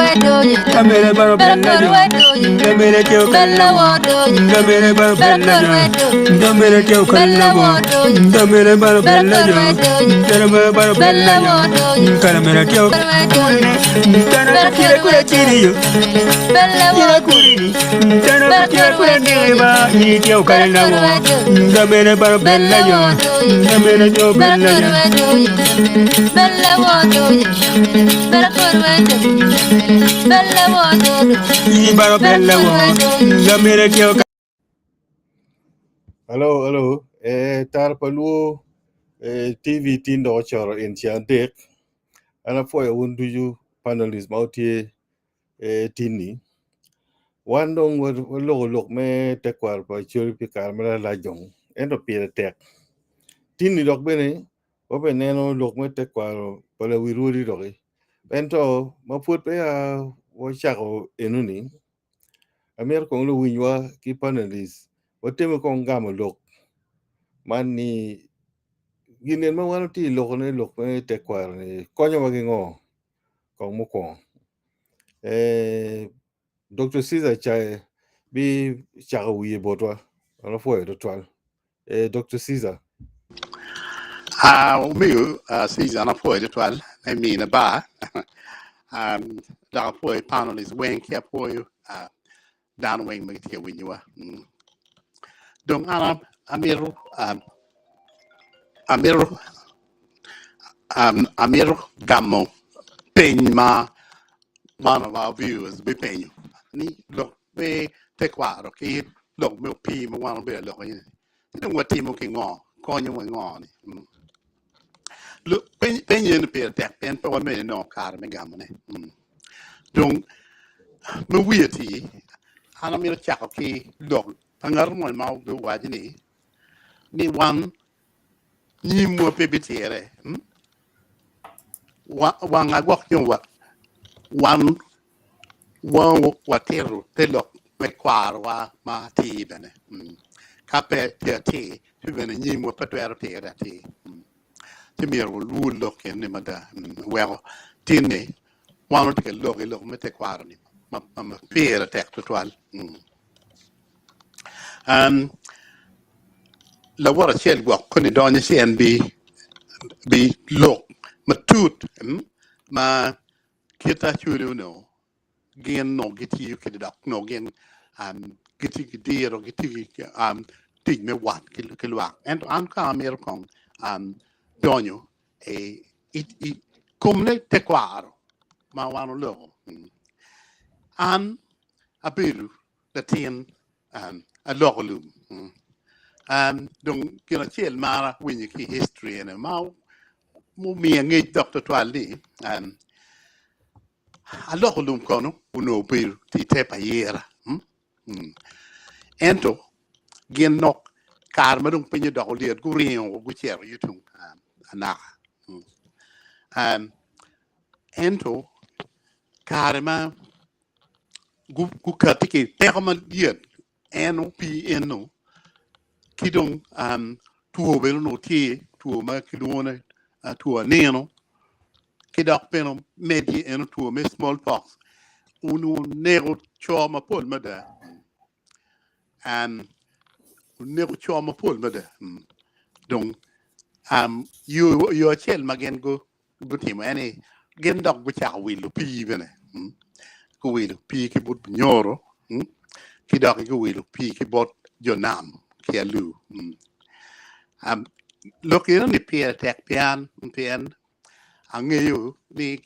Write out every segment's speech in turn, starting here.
Kamere baro bella jo Kamere teo kalla wo Kamere baro bella jo Kamere teo kalla wo Kamere baro bella jo Kamere baro bella jo Kamere teo Tana kira kura kiri yo Kira kuri Tana kira kura kiri ba Ni teo kalla wo Kamere baro bella jo Kamere teo bella jo Hello, hello. Eh, tar pa luo eh, TV tin dok ocoro in ceng adek. An apwoyo wun ducu panelist ma wutye eh, tin-ni. Wan dong waloko lok me tekwaro pa Acholi pi kare malalac dong, ento pire tek. Tin-ni dok bene Wabeneno lok me tekwaro pa lawi rwodi doki. Ento ma pwod peya wacako enoni, amito kong luwinywa ki panelist watemme kong gamo lok man ni gin eni ma wan watye ka lokone lok me tekwaro-ni konyowa ki ngo kong mukwongo. Dokta Ceasar Caye bicako wiye botwa. An apwoyo tutwal. Eh, Dokta Ceasar. Ah, omiyo ah, Caesar an apwoyo tutwal me mina bar. um, dok apwoyo panelists weng ki apwoyo ah, dano weng ma gitye ka winyowa. Mm. Dong an amito um, amito um, amito gamo peny ma one of our viewers bipenyo ni lok me tekwaro ki lok me opii ma wan wabedo lok iye ni dong watimo ki ngo konyo wa ngo ni mm. Peny eni pire tek pien pe wamede nongo kare me gamone. Mm. Dong me wiye ti an amito cako ki lok pa ngat mo ma owaco ni ni wan nyimwa pe bityere. Mm? Wanga gwok nyo wa wan watito te lok me kwarowa ma atir bene. Mm. Ka pe tye atir, ci bene nyimwa pe twero tire atir. Mm. Ci myero walwor lok eni mada. Mm. Weko tin-ni wan watye ka lok i lok me tekwaro-ni ma pire tek tutwal. Mm. Um, lawot acel gwok koni donyo ci en bi bi lok matut mm, ma kit acwali onongo gin onongo gitiyo kwede dok onongo gin um, gitye ki diro gitye ki um, tic me wat ki, ki lwak ento an ka amito kong um, donyo i, i, i kom me tekwaro ma wan oloko mm. An abedo latin aloko lum dong gin acel ma an awinyo ki i history eni ma omiya ngec dok twatwal ni aloko lum kono onongo obedo tye i te pa ayira ento gin nok kare ma dong piny odoko lyet guringo gucito yo tung anaka ento kare ma gukati ki teko malyet en opii eno ki dong two bene onongo tye two ma kilwongo ni two anino ki dok bene meddi eno two me small pox onongo neko co mapol mada oneko co mapol mada dong yo acel ma gin gutimo en ni gin dok gucako wilo pii bene guwilo pii ki bot Bunyoro ki dok guwilo pii ki bot jo nam ki Alur. Lok eno ni pire tek pien pien angeyo ni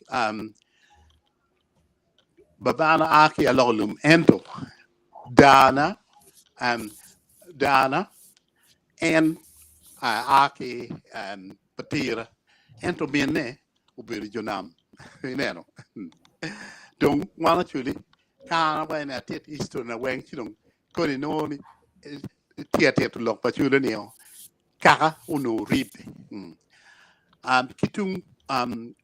babana a ki aloko lum ento dana dana en a ki Patira, ento minne obedo jo nam. Ineno? Dong wan actually ka an awaco ni atit history na weng ci dong koni inongo ni tye atito lok pa cule ni o kaka onongo ribbe. Mm. Um, ki tung um,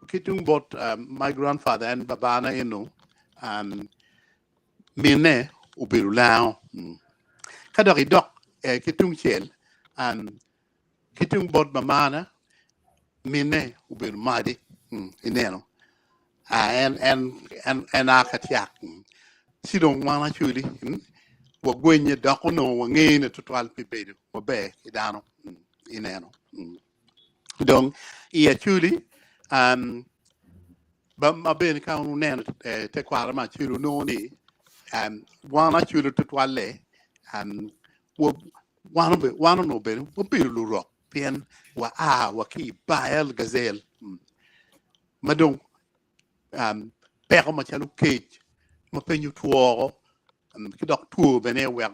ki tung bot um, my grandfather en babana eno um, minne obedo lango. Mm. Ka dok idok eh, ki tung cel um, Ki tung bot mamana, minne obedo madi, ineno. En en en en a ka tyak. Ci dong wan acwali wagwenye dok onongo wangene tutwal pi bedo maber ki dano ineno. Dong i acwali um, ba ma bene ka wuneno tekwaro me acwali wunongo ni um, wan acwali tutwalle um, wan wan onongo bene wabedo lurok pien wa a wa ki i Baal Gazel ma dong um, peko macalo kec ma piny otwoko um, ki dok two bene wek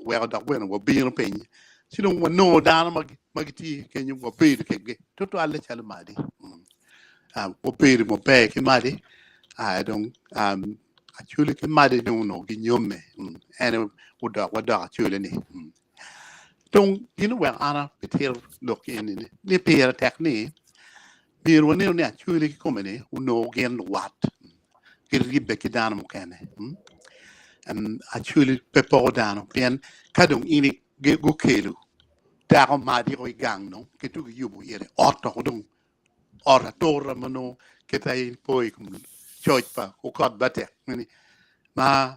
weko dok bene wabino piny ci dong wanongo dano ma ma gitye kenyo wabedo kedgi tutwalle calo madi mm. um, wabedo maber ki madi uh, dong um, acwali ki madi dong onongo ginyomme mm. en odok wadok acwali ni mm. Dong gin oweko an apitito lok eni ni, ni pire tek ni myero wanenu ni acwali kikome ni onongo gin luwat giribbe ki dano mukene. Acwali pe poko dano pien ka dong in gukelo dako ma diko i gang dong ki tugo yubo ire ot dok dong ot atura ma nongo kite in po i kom coc pa okot batek ma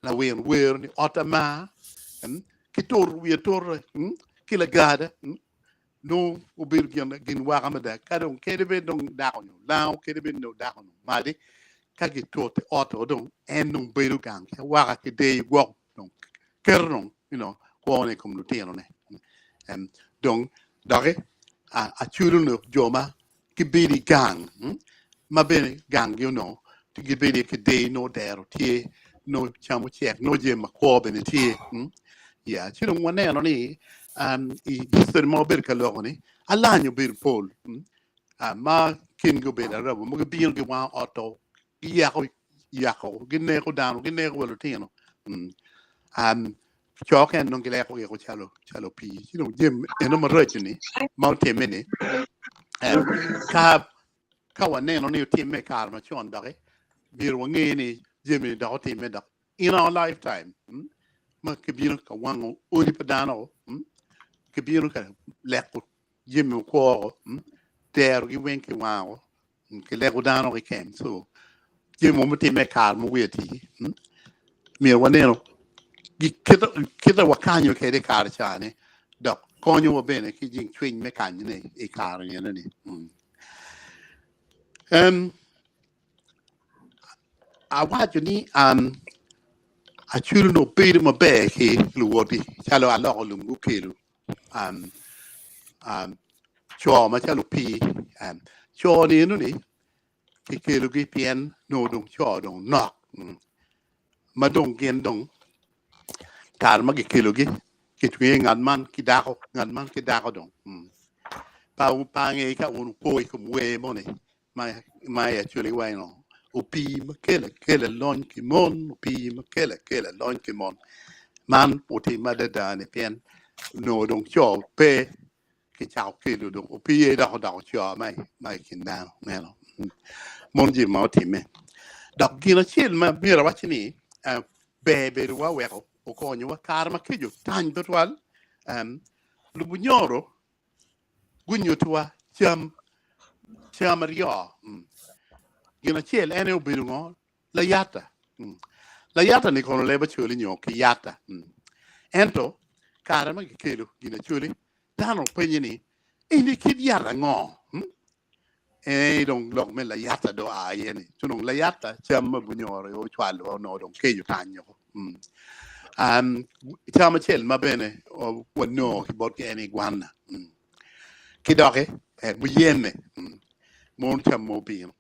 Lawin wero ni ot amar ki turo wiye atura ki lagada nongo obedo gin gin waka mada ka dong kadi bed dong dako ni olango kadi bed dong dako ni omadi ka gitute ot o dong en dong bedo gang ki awaka ki deyo gwok dong keto dong you know kwone i kom lutinone dong doki aculo lok jo ma gibedo i gang ma bene ganggi onongo gibedo iye ki deyo nongo dero tye nongo cam ocek nongo jami makwo bene tye ya ci dong waneno ni i history ma wabedo ka loko ni alany obedo pol ma kingi obedo arabo ma gibino giwango ot-to giyako yako gineko dano gineko wa lutino co kene dong gileko giko calo calo pii ci dong jami eno maraco ni ma otimme ni ka ka waneno ni otimme i kare macon doki myero wange ni jami ni dok otimme dok in our lifetime ma kibino ka wango odi pa dano kibino ka leko jami okwo terogi weng kiwango kileko dano keken so jami mo mutimme i kare ma wiye tye myero waneno kite wakanyo kwede i kare ca-ni dok konyowa bene ki jing cwiny me kanyone i kare eni-ni. Awaco ni acwalo nongo bedo maber ki luwoti calo aloko lum gukelo co macalo opii co-ni enoni kikelogi pien nongo dong co dong nok ma dong gin dong kare ma kikelogi kitweyo ngat man ki dako ngat man ki dako dong pe ange ka wun wupo i kom wer moni ma i Acholi iwaco ni opii ma kelo akela lony ki mon, opii ma kelo akela lony ki mon. Man otimme adada ni pien onongo dong co pe kicako kelo dong opii aye dok odoko co ma i kin dano meno. Mon jami ma otimme. Dok gin acel ma myero awac ni ber bedowa weko okonyowa kare ma kec otany tutwal lubunyoro gunyutiwa cam, cam aryo. Gin acel en aye obedo ngo? Layata. Layata ni kono leb acoli nyo ki yata. Ento kare ma kikelo gin acoli, dano openye ni, eni kit yat ango? Ee dong lok me layata dong oa iye ni ci dong layata cam ma bunyoro aye ocwalo wa onongo dong kec otanyo cam acel ma bene wanongo ki botgi en aye gwana ki doki muyeme mono cam ma obino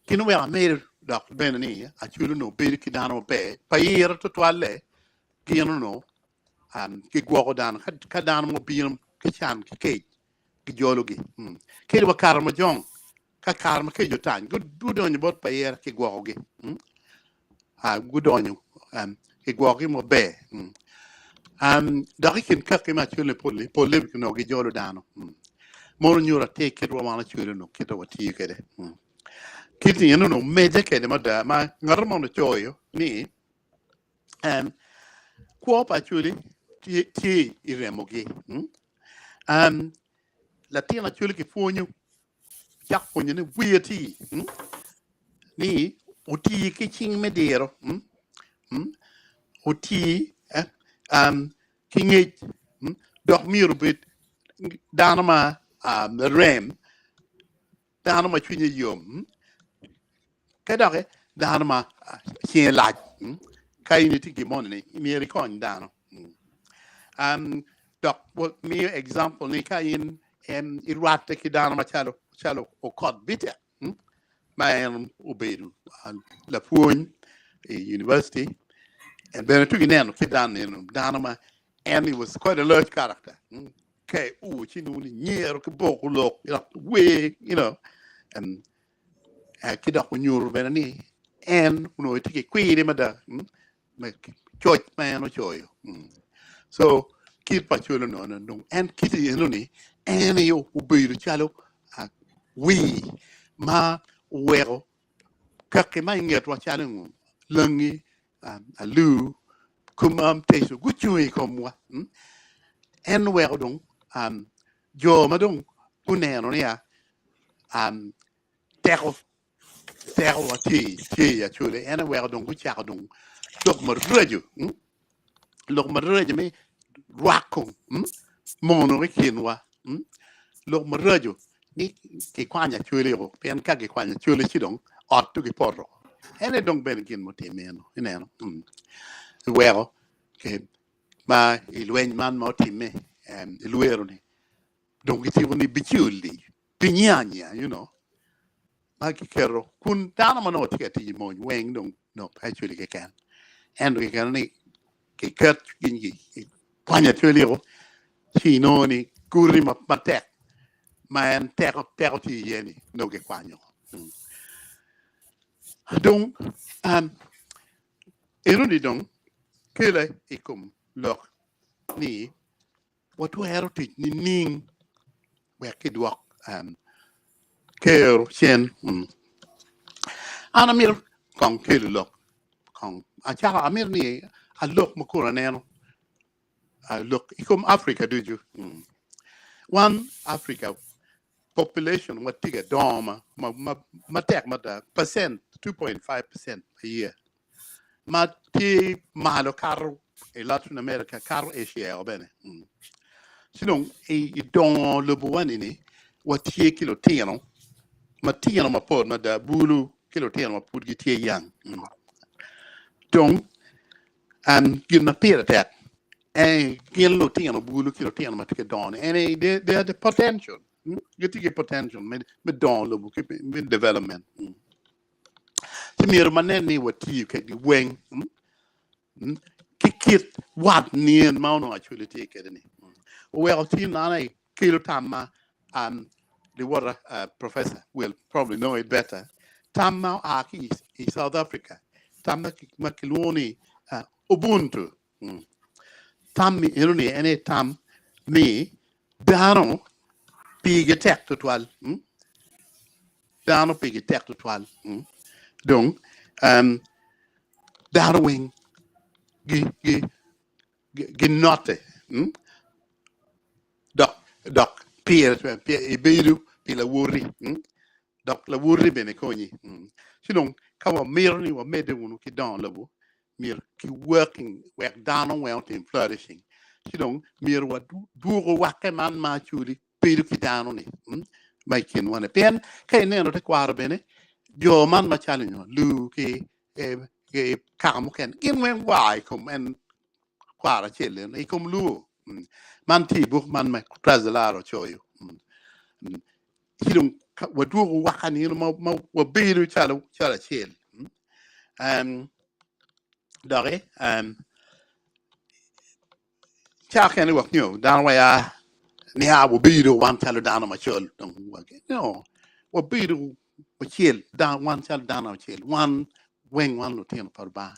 gin oweko amedo dok bene ni acwalo onongo bedo ki dano maber pa ira tutwalle gin onongo gigwoko dano ka dano mo obino ki can ki kec gijologi. Kadi wa kare ma jong, ka kare ma kec otany, gudonyo bot payera kigwokogi. Gudonyo kigwokogi maber. Dok i kin kaki me acwele pol-li, polle onongo gijolo dano. Mono nyuto atir kitwa wan acwele onongo kite watiyo kwede. Kit ni en onongo medde kwede mada ma ngat mo onongo coyo ni Kwo pa Acholi tye i remogi. Latin Acholi kipwonyo, cako pwonyone wiye tii. ni oti ki cing me diro, oti ki ngec, dok myero obed dano ma larem, dano ma cwinye yom, ka doki dano ma cinge lac. Ka in itye gin moni myero ikony dano. Dok miyo example ni ka in irwatte ki dano macalo calo Okot Bitek ma en obedo lapwony i university en bene tugi neno ki dano eno dano ma en he was quite a large character ka i ur ci nongo ni nyero ki boko lok wer you know and ki dok onyuto bene ni en onongo tye ki kwiri mada me coc ma en ocoyo. So kit pa cwelo nono dong en kit eno ni en aye obedo calo wir ma oweko kaki ma ingetwa calo ngo langi alur kumam teco gucung i komwa. En oweko dong jo ma dong guneno niya teko teko wa tye tye i Acholi en oweko dong gucako dong lok maraco lok maraco me rwako mono i kinwa lok maraco ni kikwanyo Acholi o pien ka kikwanyo Acholi ci dong ot dong kipoto en aye dong bene gin mutimme eno ineno oweko ma i lweny man ma otimme i Lwero ni dong gitiko ni biculi Pinyi anya, you know, ma kiketo kun dano ma nongo tye ka tic i mony weng dong nongo pe Acholi keken. Ento kiketo ni kiket kikwanyo Acholi o ci inongo ni guti matek ma en teko teko tye iye ni nongo kikwanyo. Dong enoni dong kela i kom lok ni Watwero tic nining wek kidwok kero cen? An amito kong kelo lok kong acako amito ni alok ma kun aneno lok i kom Africa ducu. Wan Africa population wa tye ka dongo matek mada percent 2.5% a year. ma tye malo kato i Latin America kato Asia o bene. Ci dong i dongo lobowa ni watye ki lutino matino mapol mada bulu ki lutino ma pud gitye young. Dong gin ma pire tek en gin lutino bulu ki lutino ma tye ka dongo ni en aye they are the potential gitye ki potential me dongo lobo ki me development. Ci myero wanen ni watiyo kwedgi weng ki kit wat nyen ma onongo Acholi tye kwede-ni. Oweko tin an aye kelo tam ma liwota professor will probably know it better, tam ma oa ki i South Africa, tam ma kilwongo ni Ubuntu. Tam ni enoni en aye tam ni dano pigi tek tutwal. Dano pigi tek tutwal. Dong dano weng ginote dok dok pire ibedo pi lawoti. Dok lawoti bene konyi. Ci dong ka wamito ni wamedde wunu ki dongo lobo, myero ki working wek dano weng otim flourishing. Ci dong myero wadwogo wakke man ma actually bedo ki dano ni ma i kinwa ni. Pien ka ineno tekwaro bene, jo man macalo nyo Lu ki kaka mukene gin weng gua i kom en kwaro acel eno i kom Luo. Man tye i buk man ma Trazilaro ocoyo. Ci dong wadwogo waka nino ma wabedo calo calo acel. Doki ca kene wek nyo dano waya niya wabedo wan calo dano macol dong no wabedo acel wan calo dano acel wan weng wan lutino pa Lubanga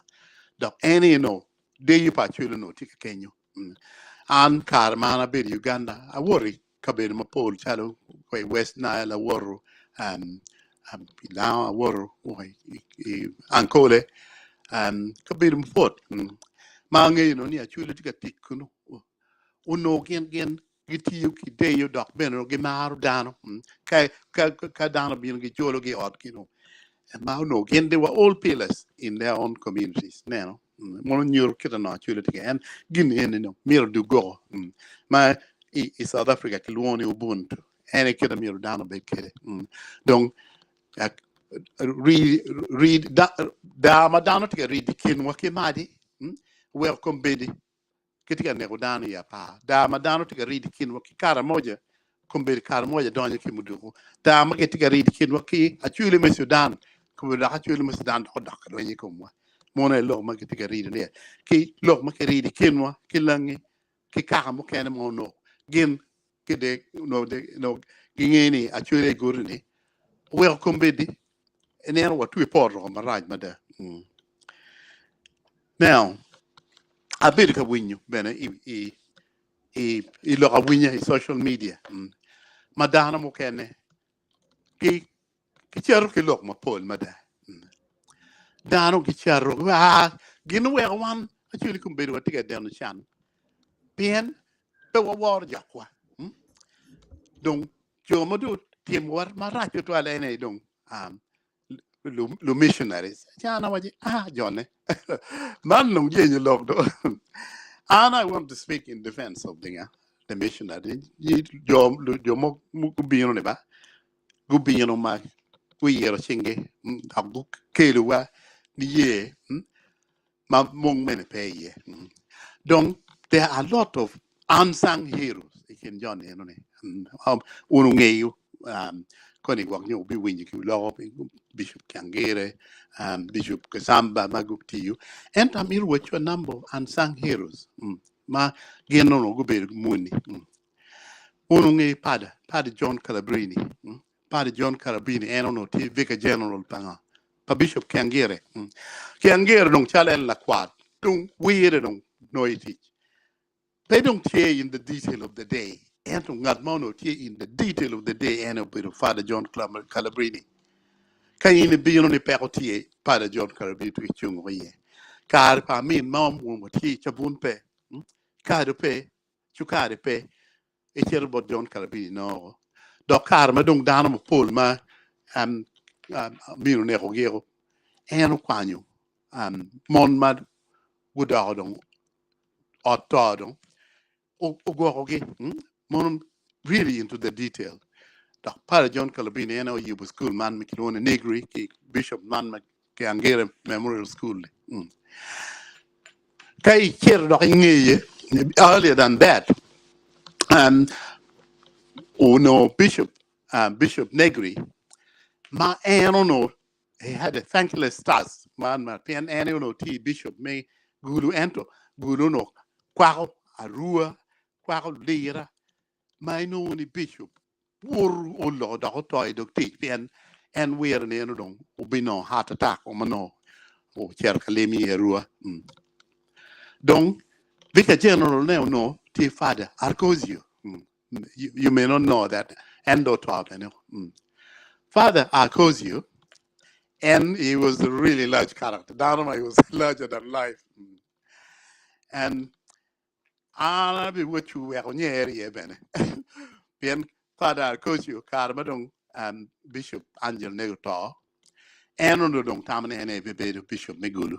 dok en aye nongo deyo pa acwele onongo tye ka kenyo. An kare ma an abedo i Uganda awoto i kabedo mapol calo wa i West Nile awoto i Lango awoto wa i Ankole kabedo mapol ma angeyo nongo ni Acholi tye ka tic kunu onongo gin gitiyo ki deyo dok bene gimaro dano ka dano obino gijologi i otgi-nu. Ma onongo gin they were all pillars in their own communities neno mono nyuto kit onongo acwele tye en gin eni no myero dugoko ma i, i South Africa kilwongo ni Ubuntu en aye kit myero dano obed kwede dong ri ri da, da ma dano tye ka ridi kinwa ki maji weko kombeddi Gitye ka neko dano i apar. Daa ma dano tye ka rido i kinwa ki Karamoja kombeddi Karamoja donyo ki muduku. Daa ma gitye ka rido i kinwa ki Acholi me Sudan kombeddi dok Acholi me Sudan dok odok ka lweny i komwa. Mono aye lok ma gitye ka rido ni ki lok ma kirido i kinwa ki Langi ki kaka mukene ma onongo gin kide onongo gingeyo ni Acholi aye guti ni oweko kombeddi ineno watye i poto marac mada. Now, abedo ka winyo bene i, i, i, i lok awinya i social media ma dano mukene ki gicito ki lok mapol mada. Dano gicito, ah, gin oweko wan actually kombeddi watye ka deno can pien pe waworo jokwa. Dong jo ma dong otimo marac tutwal en aye dong um, lu missionaries. Ci an awaco ah jone man dong jenyo lok do. An I want to speak in defense of the, the missionary. Jo jo mo gubino ni ba gubino ma guyiro cingi dok gukelowa niye ma mung mene pe iye. Dong there are a lot of unsung heroes i kin jo ni eno ni. Wun wungeyo koni gwok nyo wubiwinyo ki loko Bishop Kiangere, Bishop Kasamba ma gutiyo. Ento amito wacci a number of unsung heroes ma gin onongo gubedo muni. Wun wungeyo Pada, Pada John Calabrini. Padre John Carabini en onongo tye Vicar General pa nga? Pa Bishop Kiangire. Kiangire dong calo en lakwat dong wire dong nongo i tic. Pe dong tye in the detail of the day. Ento ngat ma onongo tye in the detail of the day en obedo Father John Calabrini. Ka in ibino ni peko tye, Father John Calabrini tye cungo iye. Kare pa amin ma onongo tye i cabun pe, kado pe, cukari pe, ecito bot John Calabini nongo. Dok kare ma dong dano mapol ma um, um, mino oneko giko, en okwanyo um, mon ma gudoko dong ot to dong ogwokogi mon really into the detail. Dok Padre John Calabini en aye oyubo school man ma kilwongo ni Negri ki Bishop man ma ki Angere Memorial School. Ka icito dok ingeye earlier than that, onongo Bishop, Bishop Negri ma en onongo he had a thankless task man ma pien en onongo tye bishop me Gulu ento Gulu onongo kwako Arua, kwako Lira ma inongo ni bishop woto oloko dok oto i dog tic pien en wire ni en dong obinongo heart attack ma nongo ocito ka lim i Arua. Dong Vicar General ne onongo tye Father Arcosio. You may not know that en dong oto bene. Father Arcosio and he was a really large character. Dano ma he was larger than life. And An abiwocwu wek wunyer iye bene, pien Father Arcosio kare ma dong Bishop Angel Nego oto, en onongo dong tamo ni en aye bibedo Bishop me Gulu.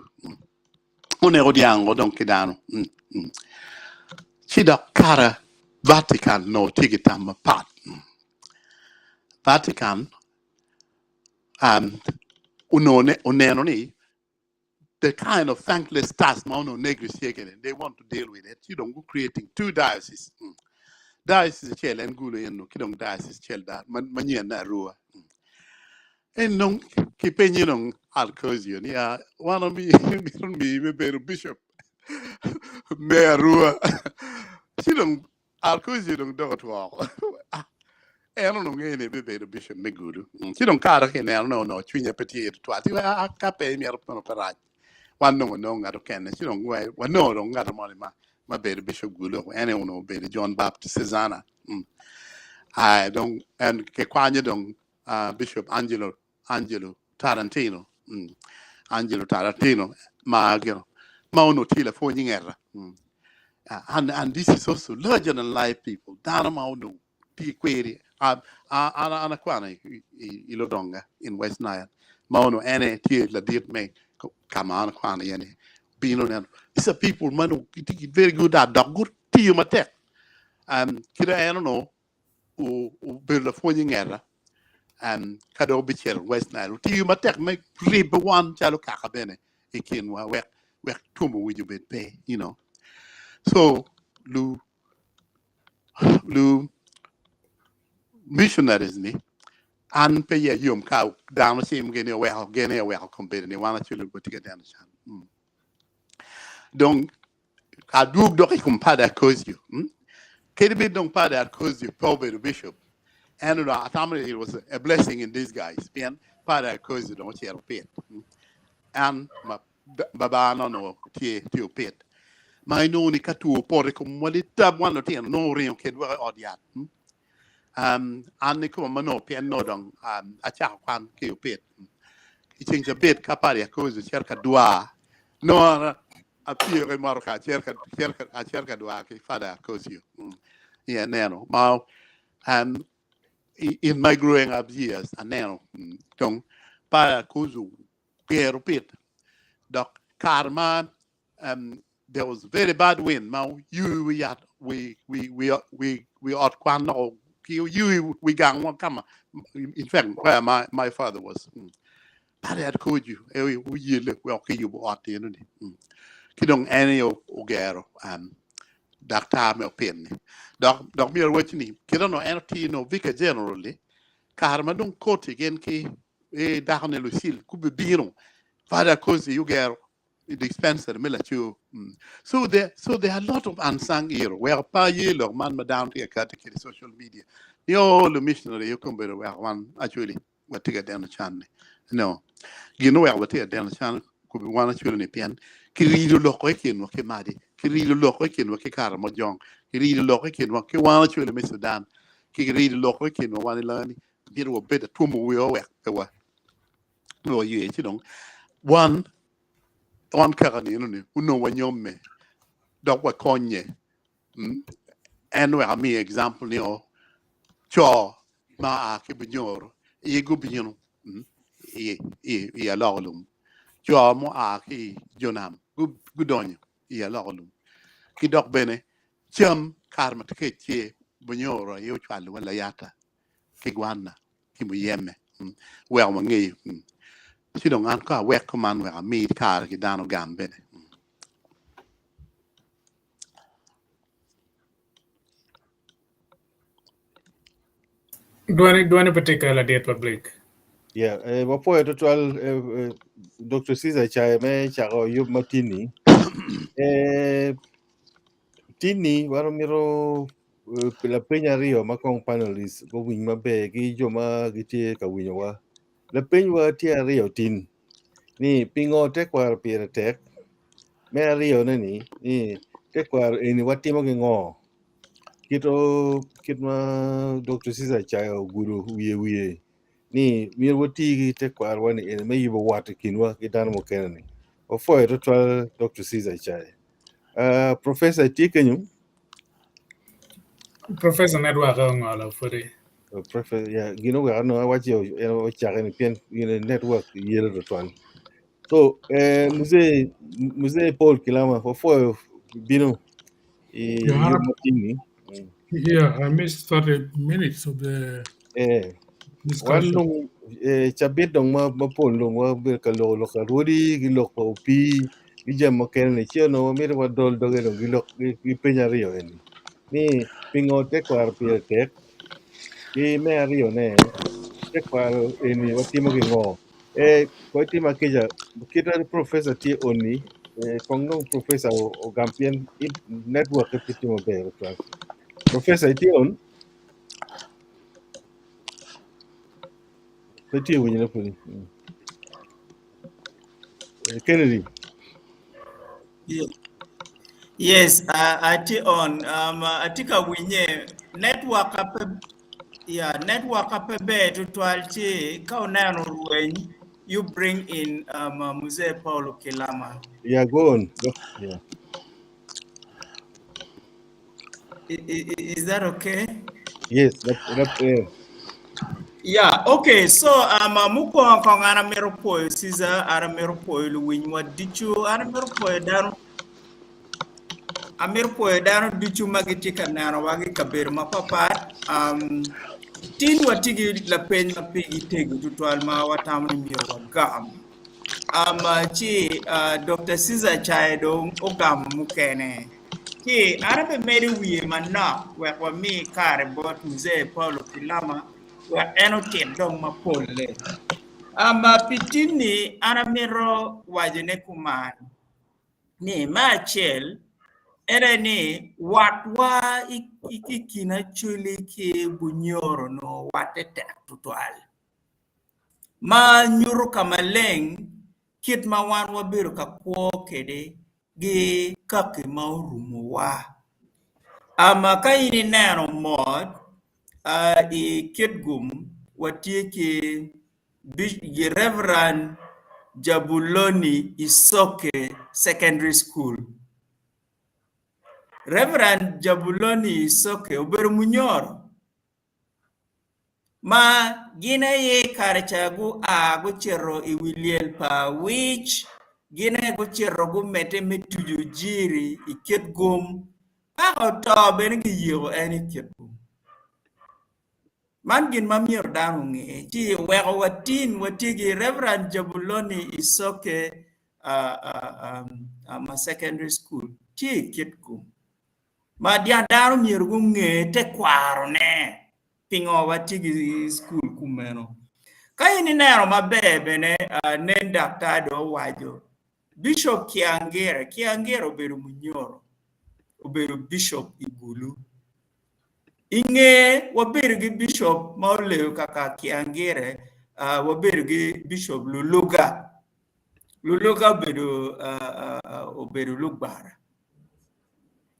Oneko dyango dong ki dano. Ci dok kara Vatican onongo tye ki tam mapat. Vatican onongo oneno ni the kind of thankless task ma onongo Negri tye kwede, they want to deal with it, ci dong gu creating two diocese. Diocese acel en Gulu eno ki dong diocese acel da manyen ne Arua. En dong kipenye dong Alcozio ni ah, wan mito miyi me bedo bishop me Arua. Ci dong Alcozio dong dok otwoko. Ah, en onongo ngeyo ni ebibedo bishop me Gulu. Ci dong kare ki neno ni onongo cwinye pe tye tutwal. Ci ah, ka pe imito kono pe rac. Wan dong wanongo ngat okene. Ci dong wanongo dong ngat moni ma bedo bishop Gulu. En aye onongo obedo John Baptist Cesana. Ai dong en kikwanyo dong Bishop Angelo Angelo Tarantino. Angelo Tarantino ma gino ma onongo tye lapwony i ngeta. And this is also larger than life people. Dano ma onongo tye kweri. An akwano i Lodonga in West Nile. Ma onongo en aye tye ladit me ka ma an akwano iye ni bino neno. These are people ma onongo gitye ki very good heart dok gutiyo matek. Um, kit en onongo obedo lapwony i ngeta um, ka dong obicito West Nile otiyo matek me ribo wan calo kaka bene i kinwa wek wek two wic obed pe you know. So lu lu missionaries ni an pe iya yom ka dano cim gini oweko gene oweko kombeddi ni wan actually watye ka deno can. Mm. Dong adwog dok i kom Padre Arcosio. Mm? Kadi bed dong Padre Arcosio pe obedo bishop, en onongo atamo ni it was a blessing in disguise pien Padre Arcosio dong ocito pit. Mm? An ma babana onongo tye tye opit ma inongo ni ka two opoto i komwa litab wan lutino nongo oringo kedwa i ot yat. Mm? Um, an i koma ma nongo pien nongo dong um, acako kwan ki opit. I ceng cabit ka Padre Arcosio cito ka dwar, nongo apye ki motoka acito ka dwar ki Father Arcosio. Mm. Yeah, aneno. Ma um, in my growing up years, aneno. Mm. Dong Padre Arcosio gero pit dok kare ma um, there was very bad wind ma oyuyi wi yat wi wi wi wi wi ot kwan loko ki oyuyi wi gang wa kama in fact where my my father was mm. Padre Arcosio e oyele wek kiyubo ot eno ni mm. Ki dong en aye ogero um, daktar me opin ni dok dok myero wac ni kit ono en otino vicar general ni kare ma dong koti gin ki e dako ne Lucille gubibino Father Arcosio ogero dispensary me laco. Mm. So there, so there are a lot of unsung hero. Weko pa ye lok man ma dano tye ka kati kede social media. Ni oh, lu missionary yo kombedo weko wan actually watye ka deno can ni. No. Gin oweko watye ka deno can kubi wan actually ni pien kirido loko i kinwa ki Madi, kirido loko i kinwa ki Karamojong, kirido loko i kinwa ki wan actually me Sudan, kirido loko i kinwa wan i lani myero wabed atwomo wiwa wek pe wa wa ye ci dong wan wan kaka nino ni onongo wanyomme dok wakonye mm? En wek amiye example ni o co ma a ki Bunyoro iye gubino mm? I, i, i aloko lum co mo a ki Jonam gudonyo i aloko lum ki dok bene cam kare ma kec tye Bunyoro aye ocwalo wa layata ki gwanna ki muyeme mm, weko wangeyo mm. Ci dong an ko awek kuman wek ami kare ki dano gam bene. Mm. Dwani dwani pe tye ka ladit public. Yeah, eh, wapoyo tutwal eh, eh, Dr. Caesar Chai me chako yub matini. Eh, tini wan omito eh, lapeny aryo ma kong panelists guwiny maber ki jo ma gitye ka winyowa. Lapeny wa tye aryo tin ni pingo tekwaro pire tek me aryone ni ni tekwaro eni watimo ki ngo kito kit ma Dr. Caesar Chai ogudo wiye wiye ni myero wati ki tekwarowa ni eni me yubo wat i kinwa ki dano mukene ni. Wapwoyo tutwal Dr. Caesar Chai. Professor itye kenyo? Professor network ongolo pudi. Professor, yeah, gin oweko anongo awaci en ocake ni pien gin network yelo tutwal. So, eh, Mzee, Mzee Paul Kilama, wapwoyo bino i Yeah, yub matini. Mm. yeah, I missed 30 minutes of the Eh, wan discussion. dong eh, cabit dong ma mapol dong wabedo ka loko lok arwodi ki lok pa opii ki jami mukene ni ci onongo wamito wadol doge dong ki lok ki ki peny aryo eni ni pingo tekwaro pire tek ki me aryone tekwaro eni watimo ki ngo eh ko itima kica kita professor tye oni eh, kong dong professor ogam pien i network pe tye maber tutwal. Professor itye on? Pe tye winyo pudi. Mm. Eh, Kennedy. Ye- Yes, atye on. Atye ka winye. Network pe, yeah, network pe ber tutwal ci ka oneno rweny, you bring in Mzee Paulo Kilama. Yeah, go on. Go. Yeah. Is that okay? Yes, that, yeah. Yeah, okay. So, mukwongo kong an amito pwoyo Caesar, an amito pwoyo luwinywa ducu, an amito pwoyo dano amito pwoyo dano ducu ma gitye ka nenowa ki i kabedo mapapat. Tin watye ki lapeny ma pigi tego tutwal ma watamo ni myero wagam. Ci Dr. Caesar Cayo dong ogamo mukene. Ci an abimedo wiye manok wek wami kare bot Mzee Paulo Kilama wek en otit dong mapolle. Pi tinni an amito wacone kuman ni me acel en aye ni watwa i kin Acholi ki Bunyoro onongo watte tek tutwal ma nyuto ka maleng kit ma wan wabedo ka kwo kwede ki kaki ma orumowa. Ka in ineno mot i Kitgum watye ki Reverend Jabuloni Isoke Secondary School. Reverend Jabuloni Isoke obedo munyoro. Ma gin aye i kare ca gua gucito i wi lyel pa Awic, gin aye gucito gumedde me tuco jiri i Kitgum, paka oto bene giyiko en i Kitgum. Man gin ma myero dano onge. Ci oweko watin watye ki Reverend Jabuloni Isoke ma Secondary School tye i Kitgum. Ma dyang dano myero gunge tekwarone pingo watye ki cukul kumeno. Ka in ineno maber bene nen daktar dong owaco Bishop Kiangire, Kiangire obedo munyoro, obedo bishop i Gulu. I nge wabedo ki bishop ma oleyo kaka Kiangire, wabedo ki Bishop Luluga. Luluga obedo obedo Lugbara.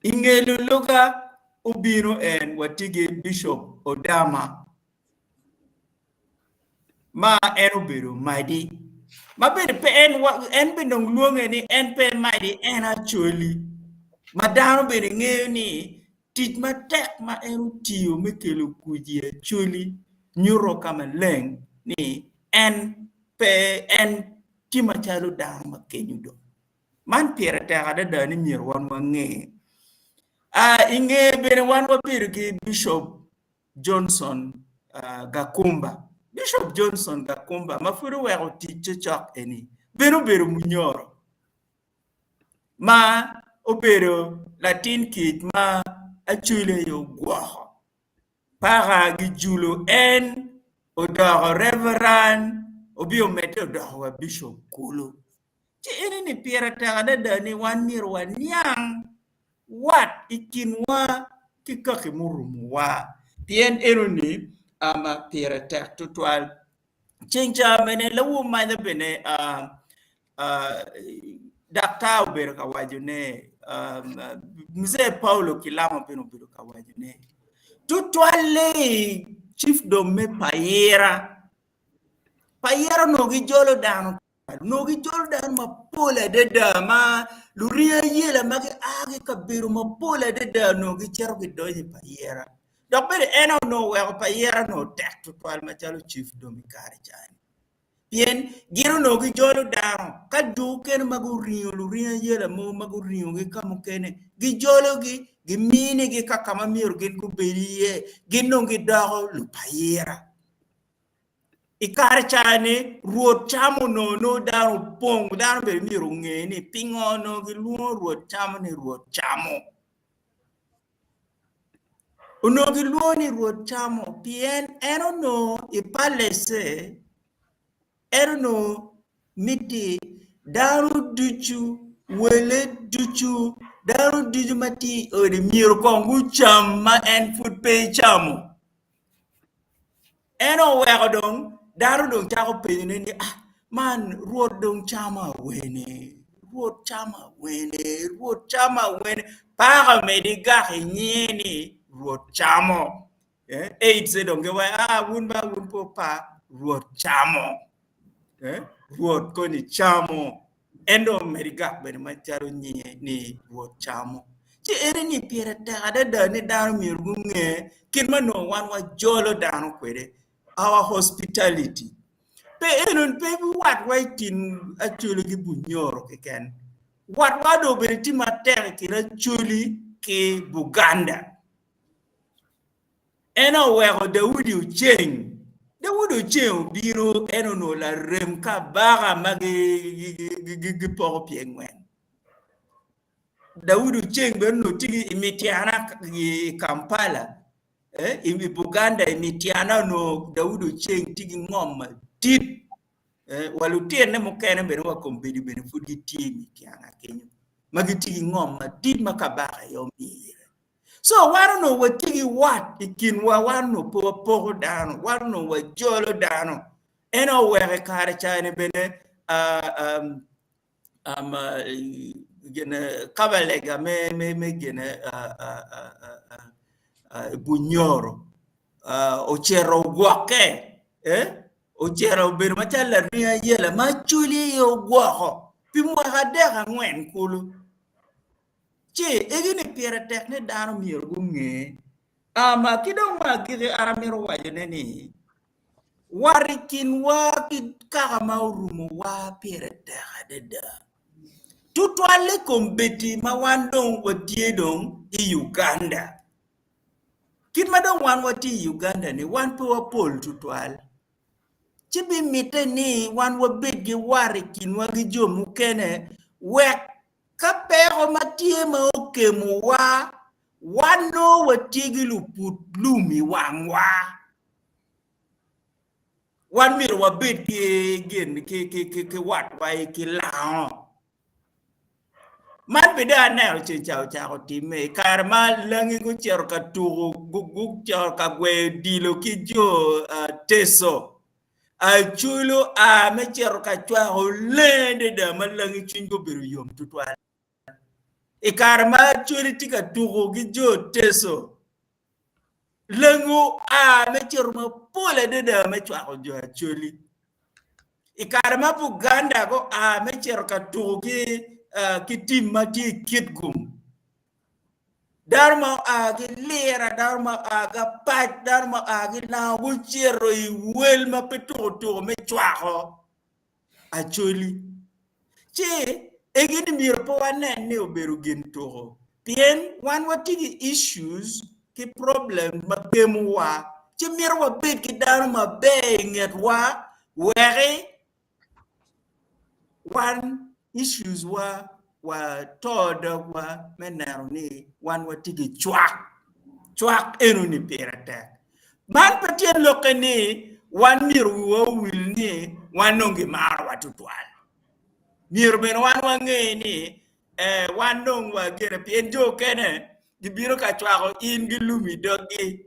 I nge Luluga obino en watye ki Bishop Odama ma en obedo Madi ma bene pe en en bene dong lwonge ni en pe Madi en Acholi ma dano bene ngeyo ni tic matek ma en otiyo me kelo kuc i Acholi nyuto ka maleng ni en pe en tye macalo dano ma kenyo dong. Man pire tek adada ni myero wan wange. I nge bene wan wabedo ki Bishop Johnson Gakumba. Bishop Johnson Gakumba ma pud oweko tic cocok eni bene obedo munyoro ma obedo latin kic ma Acholi aye ogwoko. Paka gijulo en odoko Reverend obi omedde odoko wa Bishop kulu. Ci enini pire tek adada ni wan myero waniang wat i kinwa ki kaki murumowa pien enoni pire tek tutwal. Ceng ca bene lawo maca bene daktar obedo ka wacone Mzee Paulo Kilama bene obedo ka wacone tutwalle cifdom me Payira. Payira onongo gijolo dano Onongo gijolo dano mapol adada ma luring ayela ma gia ki i kabedo mapol adada onongo gicito gidonyo i payira. Dok bene en onongo oweko payira onongo tek tutwal macalo cif dong i kare ca-ni. Pien gin onongo gijolo dano ka jo mukene ma guringo luring ayela mogo ma guringo ki ka mukene gijologi giminigi ka ka ma myero gin gubed iye gin dong gidoko lupayira. I kare ca-ni, Rwot camo onongo nongo dano opong, dano bene myero onge ni pingo onongo gilwongo Rwot camo ni Rwot camo. Onongo gilwongo ni Rwot camo pien en onongo i palece En onongo miti dano ducu, wele ducu, dano ducu ma tye i ode myero kong gucam ma en pud pe ecamo. En oweko dong dano dong cako penyone ni ah man Rwot dong camo awene, Rwot camo awene, Rwot camo awene, paka omedi gak inyinge ni Rwot camo. AIDS dong giwaco ah wun ba wun pe wupar Rwot camo Rwot koni camo en dong omedo gak bene macalo nyinge ni Rwot camo ci ene ni pire tek adada ni dano myero gunge kit ma nongo wan wajolo dano kwede. our hospitality. Pe eno pe watwa i kin Acholi ki Bunyoro keken. Watwa dong obedo tye matek i kin Acholi ki Buganda. En oweko Daudi Oceng. Daudi Oceng obino en onongo larem kabaka ma gipoko pye ngwen. Daudi Oceng bene onongo tye i Mityana i Kampala, i Buganda i Mityana onongo Daudi Oceng tye ki ngom madit. Wa lutinone mukene bene wa kombeddi bene pud gitye i Mityana kenyo ma gitye ki ngom madit ma kabaka aye omiyo. So wan onongo watye ki wat i kinwa, wan onongo pe wapoko dano, wan onongo wajolo dano. En oweko i kare ca-ni bene gine kabalega me gine Bunyoro ocito ogwokke, ocito obedo macalo laring ayela ma Acholi aye ogwoko pi mwaka adek angwen kulu. Ci egi-ni pire tek ni dano myero gunge. Ki dong me agikki an amito wacone ni Wat i kinwa ki kaka ma orumowa pire tek adada, tutwalle i kombeddi ma wan dong watye dong i Uganda. Kit ma dong wan watye i Uganda-ni, wan pe wapol tutwal, ci bimitte ni wan wabed ki wat i kinwa ki jo mukene wek ka peko ma tye ma okemowa, wan nongo watye ki luput lum i wangwa. Wan myero wabed ki gin ki ki ki ki watwa ki lango. Man bene dong aneno ceng ca ocako timme i kare ma langi gucito ka tuko gucito ka gweyo odilo ki jo Teso. Aculu a me cito ka cwako leng adada ma langi cwinygi obedo yom tutwal. I kare ma Acholi tye ka tuko ki jo Teso, Lengo oa me cito mapol adada me cwako jo Acholi. I kare ma Buganda gua me cito ka tuko ki, uh, ki tim ma tye i Kitgum, dano ma oa ki Lira, dano ma oa ki Apac, dano ma oa ki Lango gucito i wel ma pe tuko tuko me cwako Acholi. Ci egi-ni myero pe wanen ni obedo gin tuko pien wan watye ki issues ki problem ma kemowa ci mito wabed ki dano maber i ngetwa weki wan issues wa wato dogwa me neno ni wan watye ki cwak. Cwak enoni pire tek. Man pe tyen lokke ni wan myero wiwa owil ni wan dong gimarowa tutwal. Myero bene wan wange ni eh, wan dong wagene pien jo okene gibino ka cwako in gilumi doggi.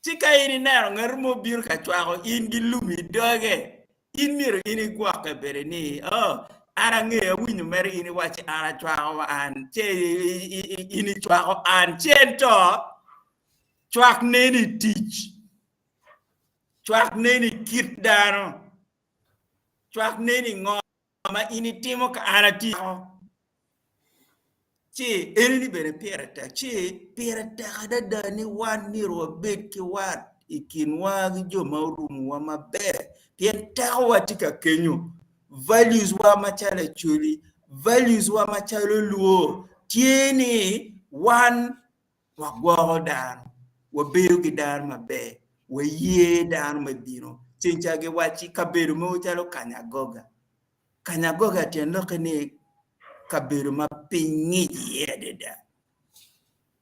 Ci ka in ineno ngat mo bino ka cwako in gi lum i doge, in myero in igwokke bene ni, oh, an angeyo awinyo mere in iwacci an acwako an, ce in icwako an, ci ento cwak nen i tic, cwak nen i kit dano, cwak nen i ngo ma in itimo ka an atye ci enini bene pire tek ci pire tek adada ni wan myero wabed ki wat i kinwa ki jo ma orumowa maber pien tekowa tye ka kenyo values wa macalo Acholi values wa macalo Luo tye ni wan Wagwoko dano, wabedo ki dano maber, waye dano me bino. Ceng ca giwacci kabedo mogo calo Kanyagoga. Kanyagoga tyen lokke ni kabedo ma piny ngic iye adada.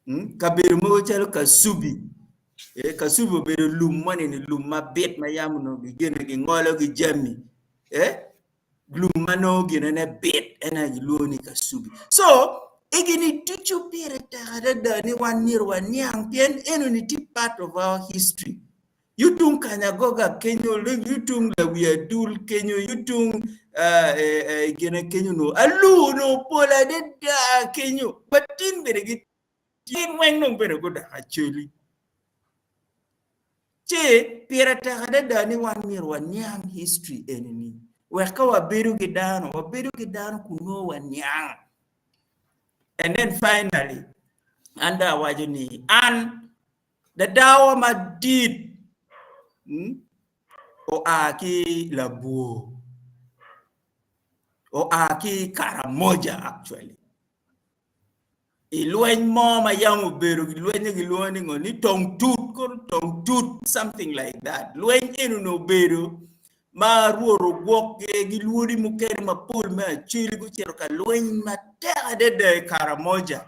Hmm? Kabedo mogo calo Kasubi. Eh, Kasubi obedo lum moni-ni, lum mabit ma yam onongo gigene gingolo ki jami. Eh? Lum ma nongo ginene bit en aye gilwongo ni kasubi. So, egini ducu pire tek adada ni wan myero waniang pien enoni tye part of our history. Yutung Kanyagoga kenyo, yutung Lawi Adul kenyo, yutung uh, eh, eh, gine kenyo no, alur no pol adada kenyo. Matin bene gitye weng dong bene gudok Acholi. Ci pire tek adada ni wan myero waniang history eni-ni wek ka wabedo ki dano, wabedo ki dano kun nongo waniang. And then finally, an dong awaco ni an Dadawa madit oa ki labwor, oa ki Karamoja actually. I lweny mo ma yam obedo lweny gilwongo ni ngo ni tong tut kono tong tut something like that. Lweny eni onongo obedo ma Rwot ogwokgi ki lwodi mukene mapol me Acholi gucito ka lweny matek adada i Karamoja.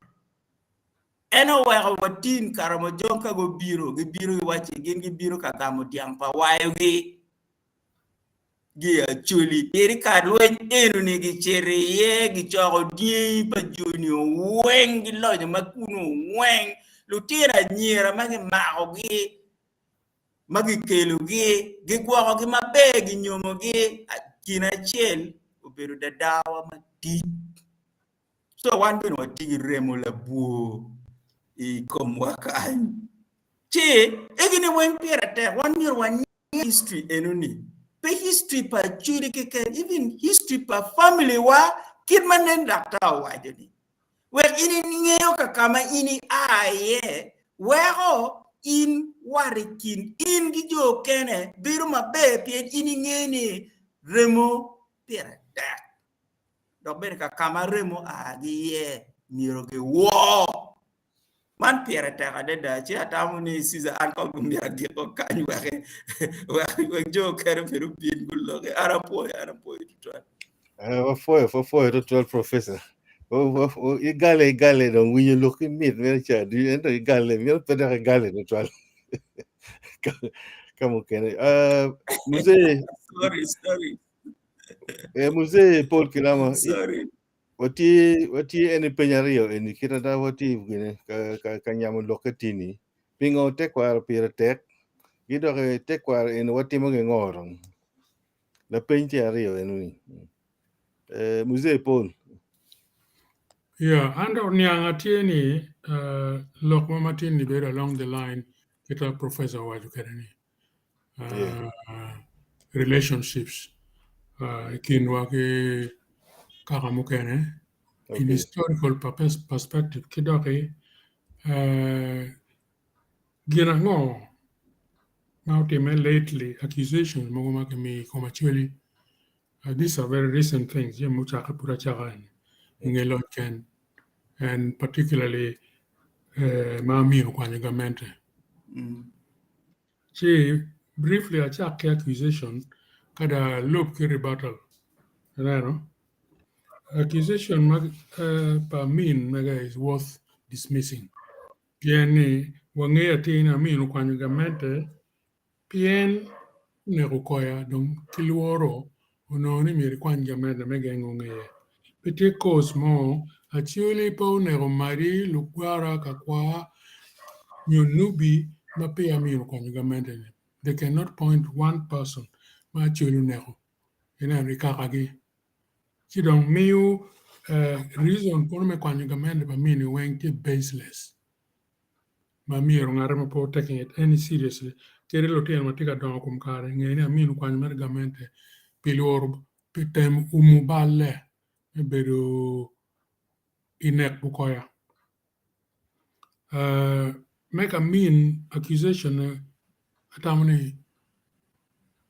En oweko watin Karamojong ka gubino, gibino giwacci gin gibino ka gamo dyang pa wayogi gi Acholi. Pien i kare lweny eno-ni gicito iye, gicoko dyangi pa joni weng, gilonyo ma kunu weng, lutino anyira ma gimakogi ma gikelogi, gigwokogi maber, ginyomogi, kin acel obedo dadawa madit. So wan bene watye ki remo labwor i komwa kany. Ci egini weng pire tek wan myero waniang history enoni. Pe history pa Acholi keken, even history pa family wa kit ma nen daktar owaco ni. Wek in ingeyo ka kama in ia iye weko in wat i kin in ki jo okene bedo maber pien in ingeyo ni remo pire tek. Dok bene ka ka ma remo oa ki iye myero giwor. Man pire tek adada, ci atamo ni Caesar an kong dong myero agiko kany wek wek jo okene bene obin guloki. An apwoyo, an apwoyo tutwal. Eh, wapwoyo, wapwoyo tutwal professor. Igale igale dong winyo lok ki mit mere ca ducu ento igale myero pe dok igale tutwal. Ka mukene. Eh, muzee Sorry, sorry. Eh, muzee Paul Kilama, Sorry. watye watye en i peny aryo eni kit ada watye gine ka, ka, ka nyamo lokke tini. Pingo tekwaro pire tek? Gi dok eh, tekwaro eni watimo gi ngo dong? Lapeny tye aryo eni. Eh, muzee Paul. Yeah, an dok niang atye ni uh, lok ma matin ni bedo along the line kita professor owaco kwede ni. Yeah. relationships i kinwa ki kaka mukene in Okay. historical perspective ki doki gin ango ma otimme lately accusations mogo ma kimiyo i kom Acholi these are very recent things jami mucakke pud acaka eni i nge loc ken and particularly ma Amin okwanyo gamente. Ci briefly acak ki accusation ka dong alub ki rebuttal. Ineno? Accusation ma pa Amin mege is worth dismissing pien ni wangeyo atir ni Amin okwanyo gamente pien oneko koya dong ki lworo onongo ni myero ikwany gamente me gengo ngeye. Pe tye cause mo Acholi pe oneko Madi, Lukwara, Kakwar nyo Nubi ma peya Amin okwanyo gamente ni. They cannot point one person ma Acholi oneko ineno i kakagi. Ci dong miyo reason kono me kwanyo gamente pa Amin ni weng tye baseless. Ma myero ngate ma pe taking it any seriously kadi lutino ma tye ka dongo kom kare nge ni Amin okwanyo mere gamente pi lworo pi temo umo balle me bedo i nek bukoya. Me ka Amin accusation ne atamo ni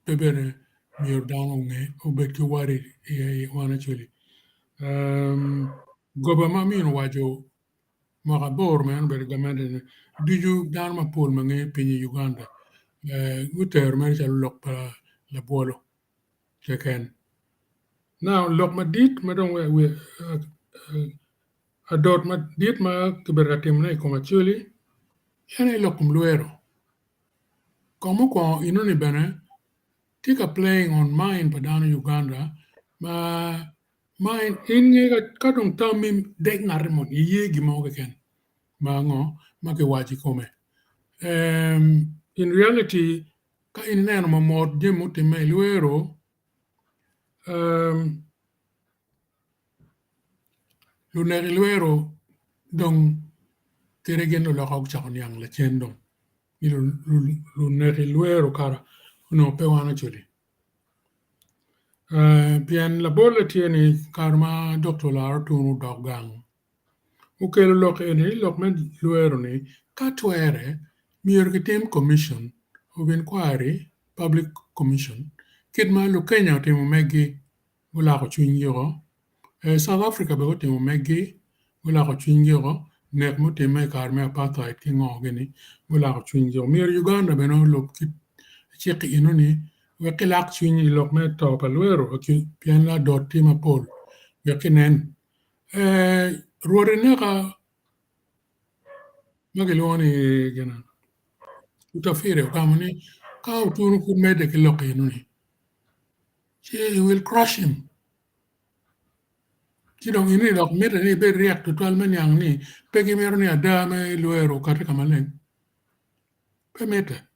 pe bene myero dano onge obed ki worried i wan Acholi. Goba ma Amin owaco mwaka aboro ma en obedo i gamente ni ducu dano mapol ma ngeyo piny i Uganda gutero mere calo lok pa labwolo keken. Now lok madit ma dong adot madit ma kibedo ka timone i kom Acholi en aye lok kom lwero. Kong mukwongo enoni bene tye ka playing on mind pa dano i Uganda ma Ma in nge ka dong tammi dek ngati moni iye gin mo keken ma ngo ma kiwaco i kome. In reality ka in ineno mamot jami mutimme i lwero lunek i lwero dong kadi gin luloka gucako niang lacen dong ni lunek i lwero kara onongo pe wan Acholi. Pien labolle tye ni kare ma Dokta Olara Otunu odok gang, okelo lok eni ni lok me lwero ni ka twere Myero kitim commission of inquiry, public commission, kit ma Lukenya otimo megi gulako cwinygi oko, South Africa bene gutimo megi gulako cwinygi oko, nek mutimme i kare me apartheid ki ngo gini gulako cwinygi oko. Myero Uganda bene olub kit cik enoni wek kilak cwiny i lok me to pa Lwero pien adot tye mapol wek kinen. Rwot ineka ma kilwongo ni gin Utafire ogamo ni ka Otunu pud medde ki lok enoni ci he will crush him. Ci dong in dok mitte ni ibed ryek tutwal me niang ni pe gimito ni ada me lwero okati ka maleng. Pe mitte.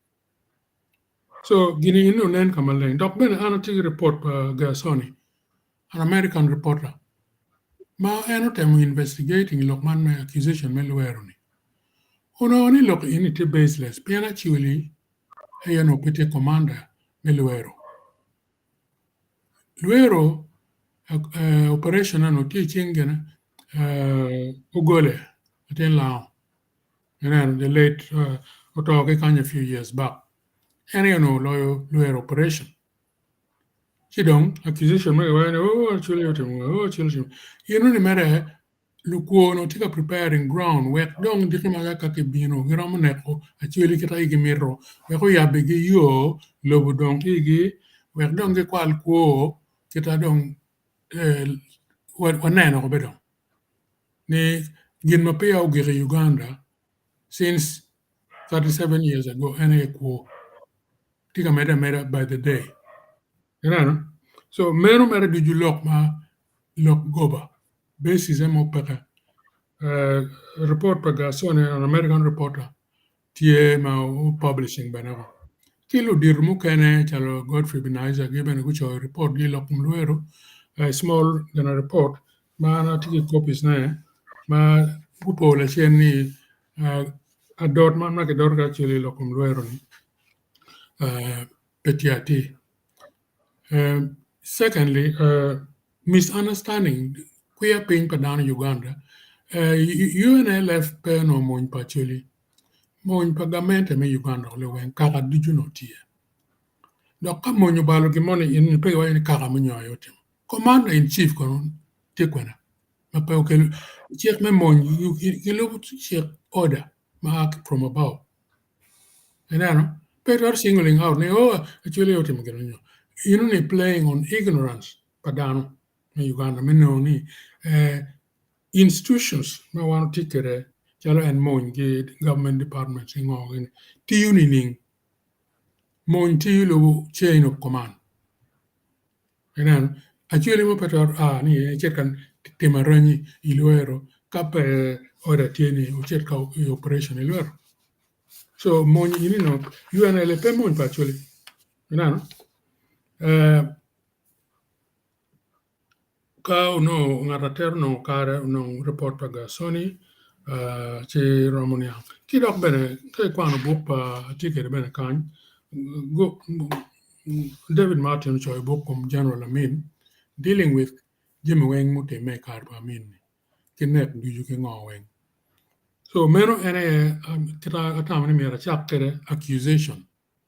So gini in onen ka maleng. Dok bene an atye ki report pa Gersoni, an American reporter, ma en otemo investigating lok man me accusation me lwero ni. Onongo ni lok eni tye baseless pien actually aye onongo pe tye commander me lwero. Lwero operation eno tye i cing gine Ogole latin lango ineno the late oto ki kany a few years back en aye onongo loyo lwero operation ci dong accusation ma kiwaco ni oh Acholi otimo oh Acholi otimo eno ni mere Lukwo onongo tye ka preparing ground wek dong diki ma ka gibino giromo neko Acholi kit ma gimito wek oyabigi yo lobo dong igi wek dong gikwal kwo kit ma dong waneno kwede dong ni gin ma peya ogik i Uganda since 37 years ago en aye kwo tye ka medde ameda by the day ineno so meno mere ducu lok ma lok goba basis mo peke. Report pa Garson an American reporter tye ma publishing bene o. Ki ludito mukene calo Godfrey Binaisa gi bene gucoyo report gi lok kom lwero small gina report ma an atye ki copies ne ma gupo lacen ni adot man ma kidoto ki Acholi lok kom lwero ni pe tye atir. Secondly, misunderstanding kwiya piny pa dano i Uganda, UNLF pe onongo mony pa Acholi, mony pa gamente me Uganda liweng kaka ducu onongo tye. Dok ka mony obalo gin moni in pe iwaco ni kaka munyo aye otimo. Commander in chief kono tye kwene ma pe okelo cik me mony gilubo cik order ma a ki from above. Ineno? Pe itwero singling out ni oh Acholi aye otimo gin nyo. In only playing on ignorance pa dano me Uganda me nongo ni institutions ma wan watye kwede calo en mony ki government departments ki ngo gini tiyo nining? Mony tiyo lubo chain of command. Ineno? Acholi mo pe twero a ni ecit ka timo aranyi i Luero ka pe order tye ni ocit ka i operation i Luero. So mony ini no UNLA pe mony pa Acholi. Ineno? Ka onongo ngat atero onongo kare onongo report pa Gasoni ci romo niang. Ki dok bene ka ikwano buk pa atye kwede bene kany David Martin ocoyo buk kom General Amin dealing with jami weng mutimme i kare pa Amin ni ki nek ducu ki ngo weng. So meno en aye kit ma atamo ni myero acak kwede accusation.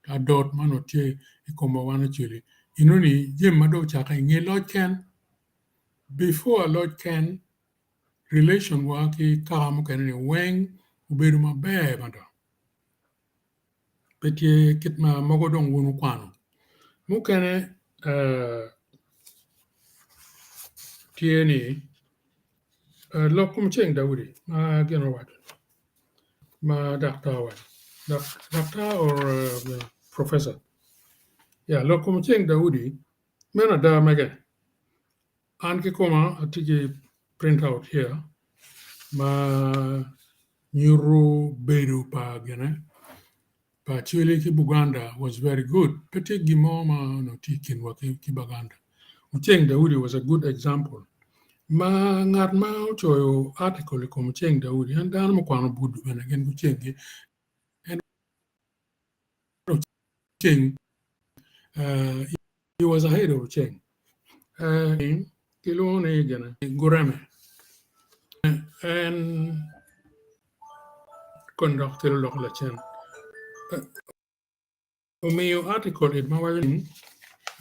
Adot man onongo tye i kom wa wan Acholi eno ni jami ma dong ocakke i nge loc ken before loc ken relation wa ki kaka mukene ni weng obedo maber mada pe tye kit ma mogo dong wun wukwano mukene tye ni lok kom ceng Daudi ma gin owaco ma daktar owaco daktar or professor ya lok kom ceng Daudi meno ada mege an kikoma atye ki print out here ma nyuto bedo pa gine pa Acholi ki Buganda was very good pe tye gin mo ma onongo tye i kinwa ki Baganda Oceng Daudi was a good example ma ngat ma ocoyo article i kom Oceng Daudi en dano mukwano budu bene gin gucengi en Oceng he was ahead of Oceng kilwongo ni gine Gureme en kon dok kelo lok lacen. Omiyo article it ma waco ni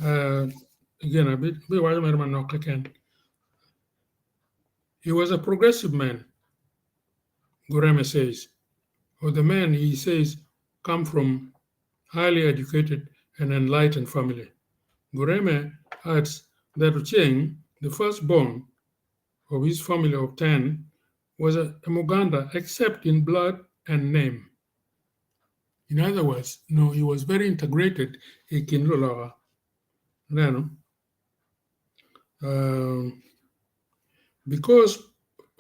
again abiwaco mere manok keken. He was a progressive man, Gureme says, or the man he says come from highly educated and enlightened family. Gureme adds that Ocheng, the firstborn of his family of 10, was a Muganda except in blood and name. In other words, no, he was very integrated in Kinlulawa. Because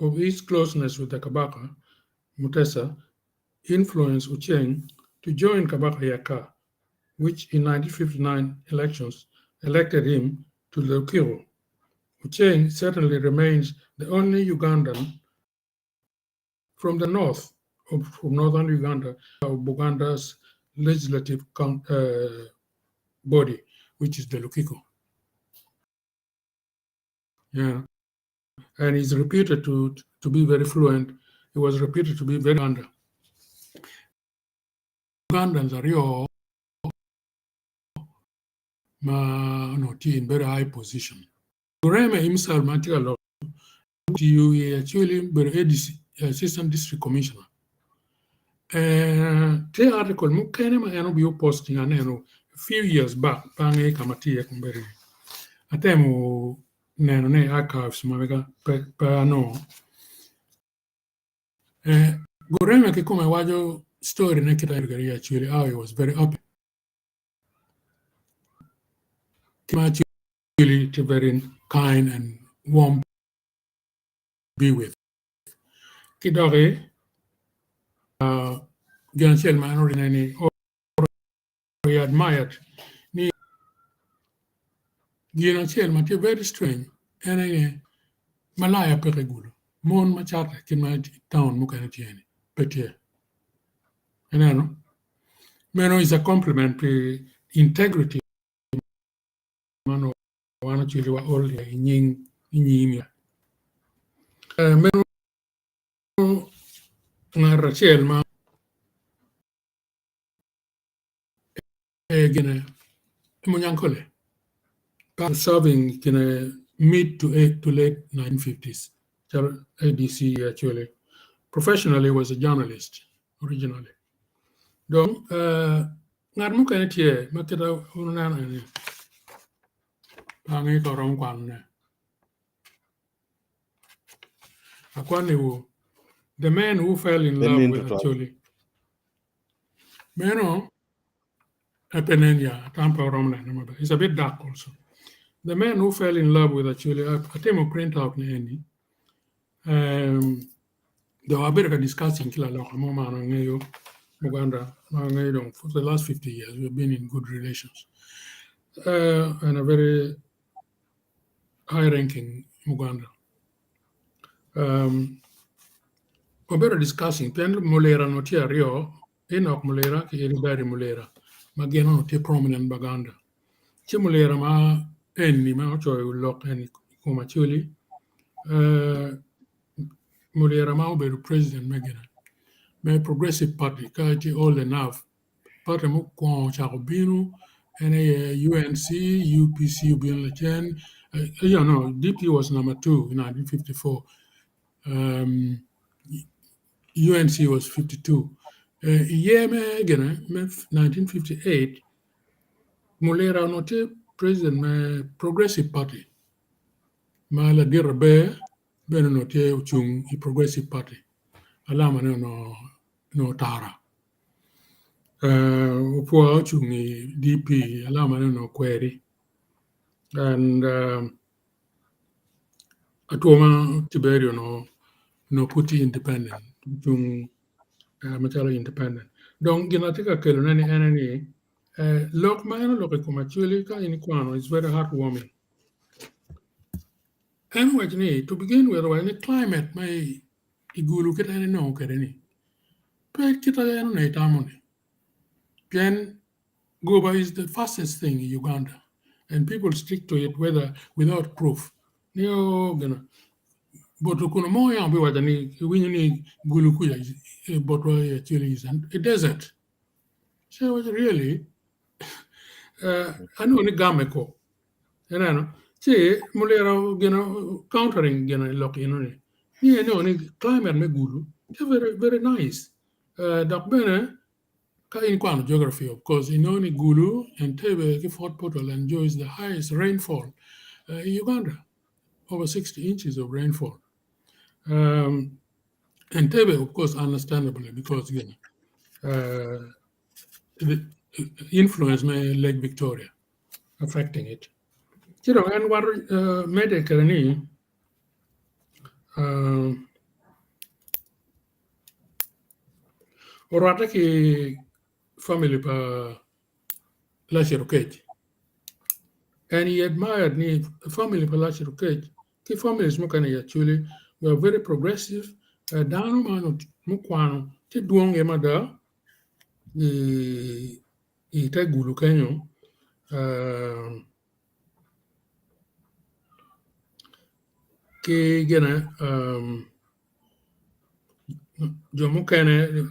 of his closeness with the Kabaka, Mutesa influenced Ocheng to join Kabaka Yaka, which in 1959 elections elected him to the Lukiko. Ocheng certainly remains the only Ugandan from the north, of, from northern Uganda, of Buganda's legislative body, which is the Lukiko. Yeah. And he's reputed to be very fluent. He was reputed to be very under. Ugandans are real ma no in very high position. Gureme himself, Matika he actually ADC, Assistant District Commissioner. Te article mukene ma en obiyo posting aneno a few years back bang'e kama tiye kumberi. Atemo neno ne archives mabega pe pe ano. Gureme kikome wacho story ne kita actually how he was very happy. Actually very kind and warm be with. Kidoki gin achiel ma an orine ni or he admired ni gin achiel ma tye very strange en aye malaya peke gulo mon macate kit ma town mukene tye ni pe tye. Ineno? Meno is a compliment to integrity mano wan ocwili wa ol i nying i nyimi. Meno ngat acel ma gine Munyankole serving gine mid to eight to late 1950s ADC actually. Professionally was a journalist originally. Dong ngat mukene tye ma kita uneno eni ange ka oromo kwanone. Akwani wu the man who fell in love with Acholi. Meno Epenenia, atampa oromo neno maber. It's a bit dark also. The man who fell in love with Acholi, atemo print out ni eni. Though abedo ka discussing kila loka mo ma an ang'eyo Uganda ma ang'eyo dong for the last 50 years we've been in good relations. And a very high ranking Uganda. Wabedo discussing pien Mulira no tye aryo, Enoch Mulira ki Eliberi Mulira ma gin onongo tye prominent Baganda. Ci Mulira ma eni ma ocoyo lok eni i kom Acholi, Mulira ma obedo president me gine me Progressive Party ka tye old enough party mukwongo ocako bino en aye UNC, UPC obino lacen, no, DP was number 2 in 1954. UNC was 52. I year me gine me 1958 Mulira onongo tye president me Progressive Party ma ladit aber bene onongo tye ocung i Progressive Party alama ne onongo tara. Opwa ocung i DP alama ne onongo kweri and Atwoma Tiberio onongo pud tye independent ocung macalo independent. Dong gin atye ka kelone ni ene ni lok ma en oloko i kom Acholi ka in ikwano is very heartwarming. En owaco ni to begin with owaco ni climate ma i Gulu kit en enongo kwede ni pe kit en onongo etamo ni pien goba is the fastest thing in Uganda and people stick to it whether without proof. Ni o gino boto kuno mo yang biwaco ni iwinyo ni Gulu kuca botwa i Acholi is a desert. Ci awaco really? Anongo ni game ko. Ineno? Ci muliro gino countering gino lok eno ni. Ni anongo ni climate me Gulu tye very very nice. Dok bene ka in ikwano geography of course inongo ni Gulu, Entebbe ki Fort Portal enjoys the highest rainfall in Uganda, over 60 inches of rainfall. Entebbe of course understandably because gin the influence me Lake Victoria affecting it. Ci dong en wato medde kwede ni orwatte ki family pa Lacero Okec and he admired ni family pa Lacero Okec ki families mukene i Acholi were very progressive dano ma mukwano tye dwong iye mada i te gulu kenyo ki gine jo mukene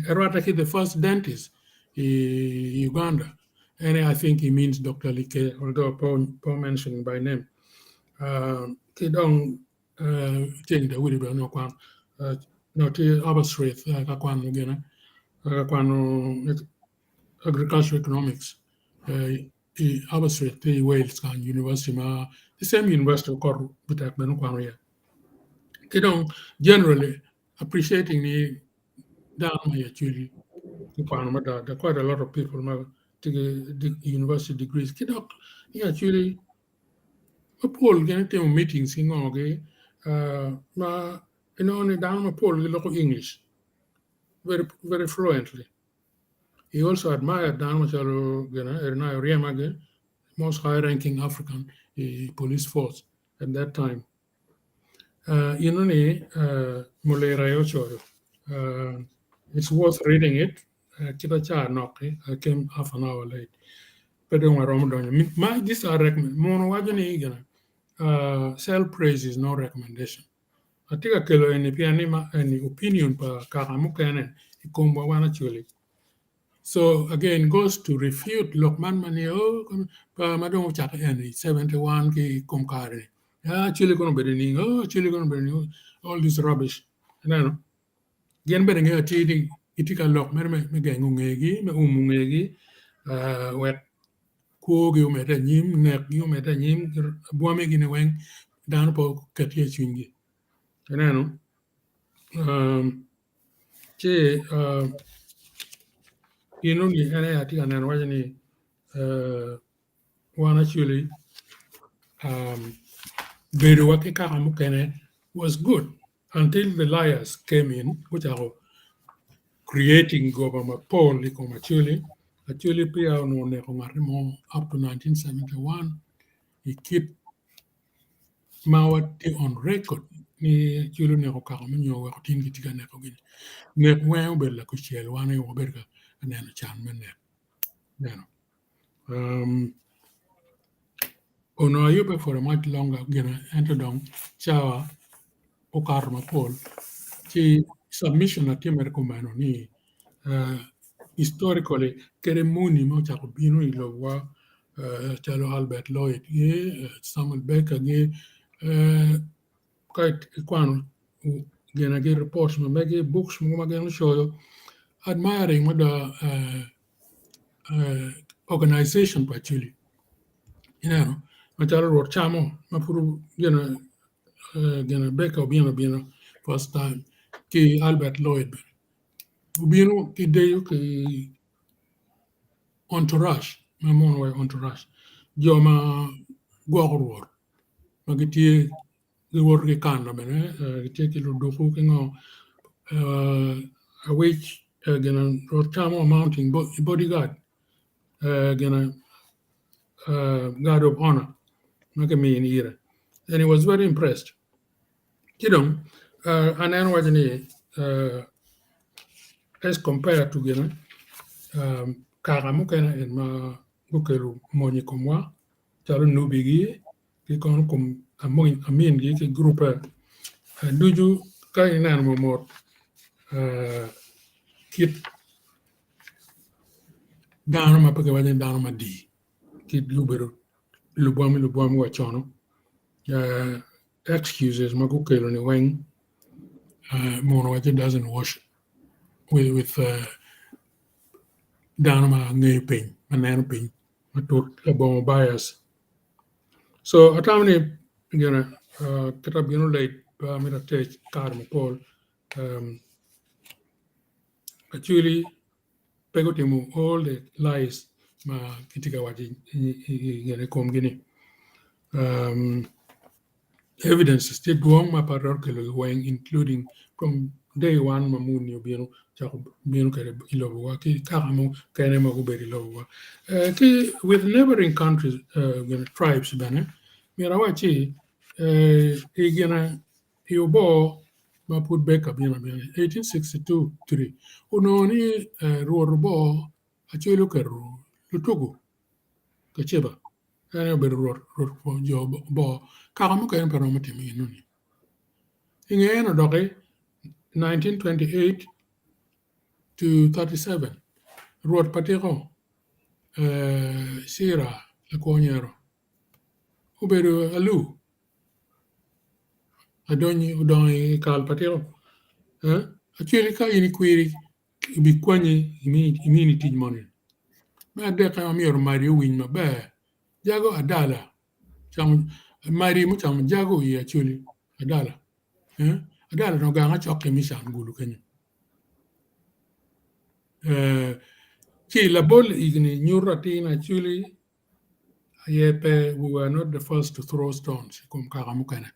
erwatte ki the first dentist i Uganda and I think he means Dr. Like although pe o mention by name ki dong ceng Daudi bene onongo kwano onongo tye Aberystwyth ka kwano gine ka kwano agricultural economics i Aberystwyth tye i Wales kany university ma the same university Okot Bitek bene okwano iye. Ki dong generally appreciating ni dano ma i Acholi gukwano mada there are quite a lot of people ma tye ki university degrees ki dok i Acholi mapol gin gitimo meetings ki ngo gi ma inongo ni dano mapol giloko English very very fluently. He also admired dano macalo Erinayo Oryema most high ranking African i police force at that time. Eno ni Mulira aye ocoyo. It's worth reading it. Kita ca nok-ki, I came half an hour late. Pe dong aromo donyo. Ma these are recommend. Muno waco ni gina self praise is no recommendation. Atye ka kelo eni pien ni ma eni opinion pa kaka mukene i komwa wan Acholi. So again goes to refute lok man ma ni oh pa ma dong ocake eni 71 ki i kom kare ni. Ah Acholi kono obedo nining, oh Acholi kono obedo nining, all this rubbish. Ineno? Gin bene ngeyo atir ni gitye ka lok mere me gengo ngegi, me umo ngegi wek kwogi omedde anyim, nekgi omedde anyim, bwami gini weng dano pe oket iye cwinygi. Ineno? Ci eno-ni en aye atye ka neno waco ni wan actually bedowa ki kaka mukene was good until the liars came in gucako creating goba mapol i kom Acholi. Acholi peya onongo oneko ngat mo up to 1971 i kit ma watye on record ni Acholi oneko kaka me nyo weko tin gitye ka nekogi-ni. Nek weng obedo lakucel wan aye wabedo ka neno can me nek. Ineno? Onongo ayubbe for a much longer gine ento dong cawa okato mapol ci submission na timere kumeno ni historically kede muni ma ocako bino i lobowa calo Albert Lloyd gi, Samuel Baker gi ka ikwano gine gi reports ma megi books mogo ma gin ocoyo admiring mada organization pa Acholi ineno macalo Rwot camo ma pud gine Baker obino abina first time ki Albert Lloyd bene obino ki deyo ki entourage ma mono waco entourage jo ma gwoko Rwot ma gitye giwoto ki kana bene gitye ki luduku ki ngo awic gine Rwot camo mounting bodyguard gine guard of honor ma kimiyo ire and he was very impressed. Ci dong aneno waco ni as compared to gine kaka mukene en ma gukelo mony i komwa calo Nubi-gi ki kono kom Amin-gi ki guruppe ducu ka ineno mot kit Dano ma pe kiwaco ni dano madii ki gubedo lubwami lubwami wa cono excuses ma gukelo ni weng muno waco doesn't wash with dano ma ngeyo piny ma neno piny matut labongo bias. So atamo ni gine kit abino late pe amito ater kare mapol Actually pe gutimo all the lies ma kitye ka waco i komgi ni. Evidences tye dwong ma pe atwero kelogi weng including from day one ma muni obino ocako bino kwede i lobowa ki kaka mukene ma gubedo i lobowa. Ki with neighboring countries tribes bene myero awacci i gine I obor ma pud bed ka bino abina, 1862 three, onongo ni rwot obor acel oketo lutugu Kaceba, en aye obedo rwot jo obor, kaka mukene pe romo timo enoni. I nge en odoki 1928 to 37, rwot pa Tiko, Cira Lakwonyero obedo alu. Adonyo odongo i kal pa tiko acwali ka in ikwiri ibikwanyi imini tic moni. Me adek ma myero omadi owiny maber jago adala madi mucamo jago i acwali adala adala dong gang acokke me can gulu kenyo ci labol egini nyuto atir ni acwali aye pe we were not the first to throw stones i kom kaka mukene.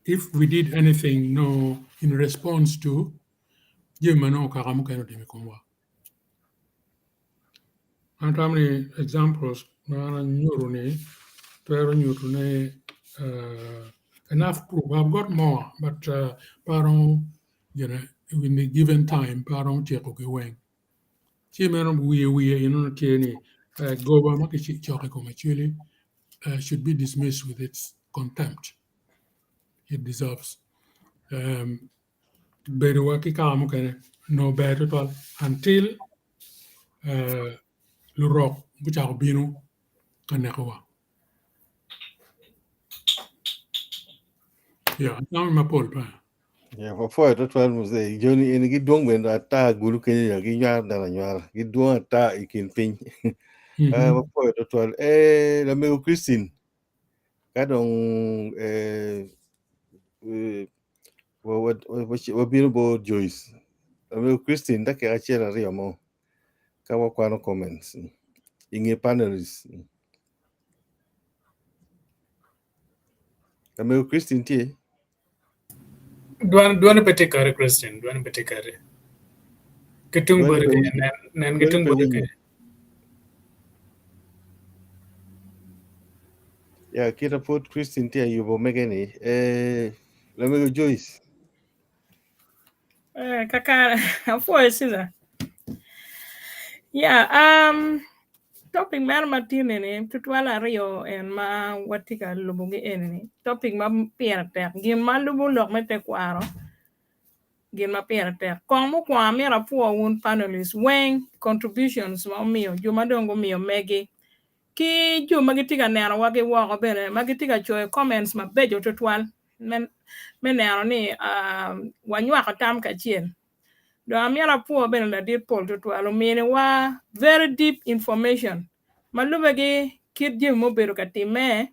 If we did anything no in response to jami ma nongo kaka mukene otimo i komwa. An atamo ni examples ma an anyuto ni twero nyuto ni enough proof. I've got more but pe aromo gine in the given time pe aromo tyeko gi weng. Ci meno wiye wiye enono tye ni goba ma kicoko i kom Acholi should be dismissed with its contempt it deserves. Bedowa ki kaka mukene onongo ber tutwal until lurok gucako bino ka nekowa. Yeah, atamo mapol pa. Yeah, wapwoyo twatwal muzee. Joni eni gidwong bene ata gulu kenyo ya ginywaro dano anywara. Gidwong ata i kin piny. Eh, wapwoyo twatwal. Eh, lamego Christine, ka dong eh, eh, wa- wa- wa- wabino bo Joyce. Lamego Christine, dakika achiel ariyo mo ka wakwano comments i nge panelists. Lamego Christine tye? Dwan dwan pe tye kare Christine, dwan pe tye kare. Ki tung Dwani boti pe kede winyo. nen nen ki Dwani tung pe boti winyo. kede. Ya, kita pud Christine tye ayubo mege ni. Eh, lamego Joyce. Eh, kakare, apwoyo Caesar. Yeah, topic meno ma tye ni tutwal aryo en ma watye ka lubogi eni-ni, topic ma pire tek, gin ma lubo lok me tekwaro, gin ma pire tek. Kong mukwongo amyero apwo wun panelists weng contributions ma wumiyo, jo ma dong gumiyo megi ki jo ma gitye ka nenowa ki woko bene ma gitye ka coyo comments mabeco tutwal me neno ni wanywako tam kacel. Dong amyero apwo bene ladit pol tutwal ominiwa very deep information ma lube ki kit jami ma obedo ka timme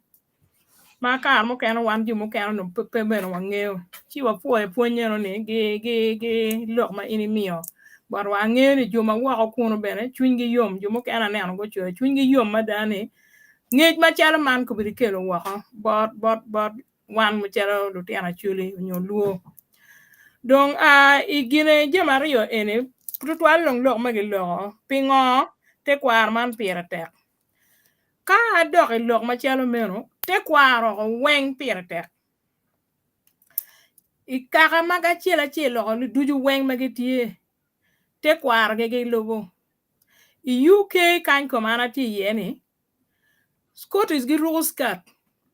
ma kare mukene wan jo mukene onongo pe bene wangeyo ci wapwoyo pwony eno ni gi lok ma in imiyo botwa. Angeyo ni jo ma woko kunu bene cwinygi yom jo mukene aneno gucoyo cwinygi yom mada ni ngec macalo man kobedo ikelo woko bot bot bot wan macalo lutino Acholi nyo Lwo. Dong i gine jami aryo eni tutwal dong lok ma giloko pingo tekwaro man pire tek. Ka adok i lok macalo meno tekwaro weng pire tek. I kaka ma acel acel oko ducu weng ma gitye tekwarogi gilubo. I UK kany koma an atye iye ni Scottish giruko skirt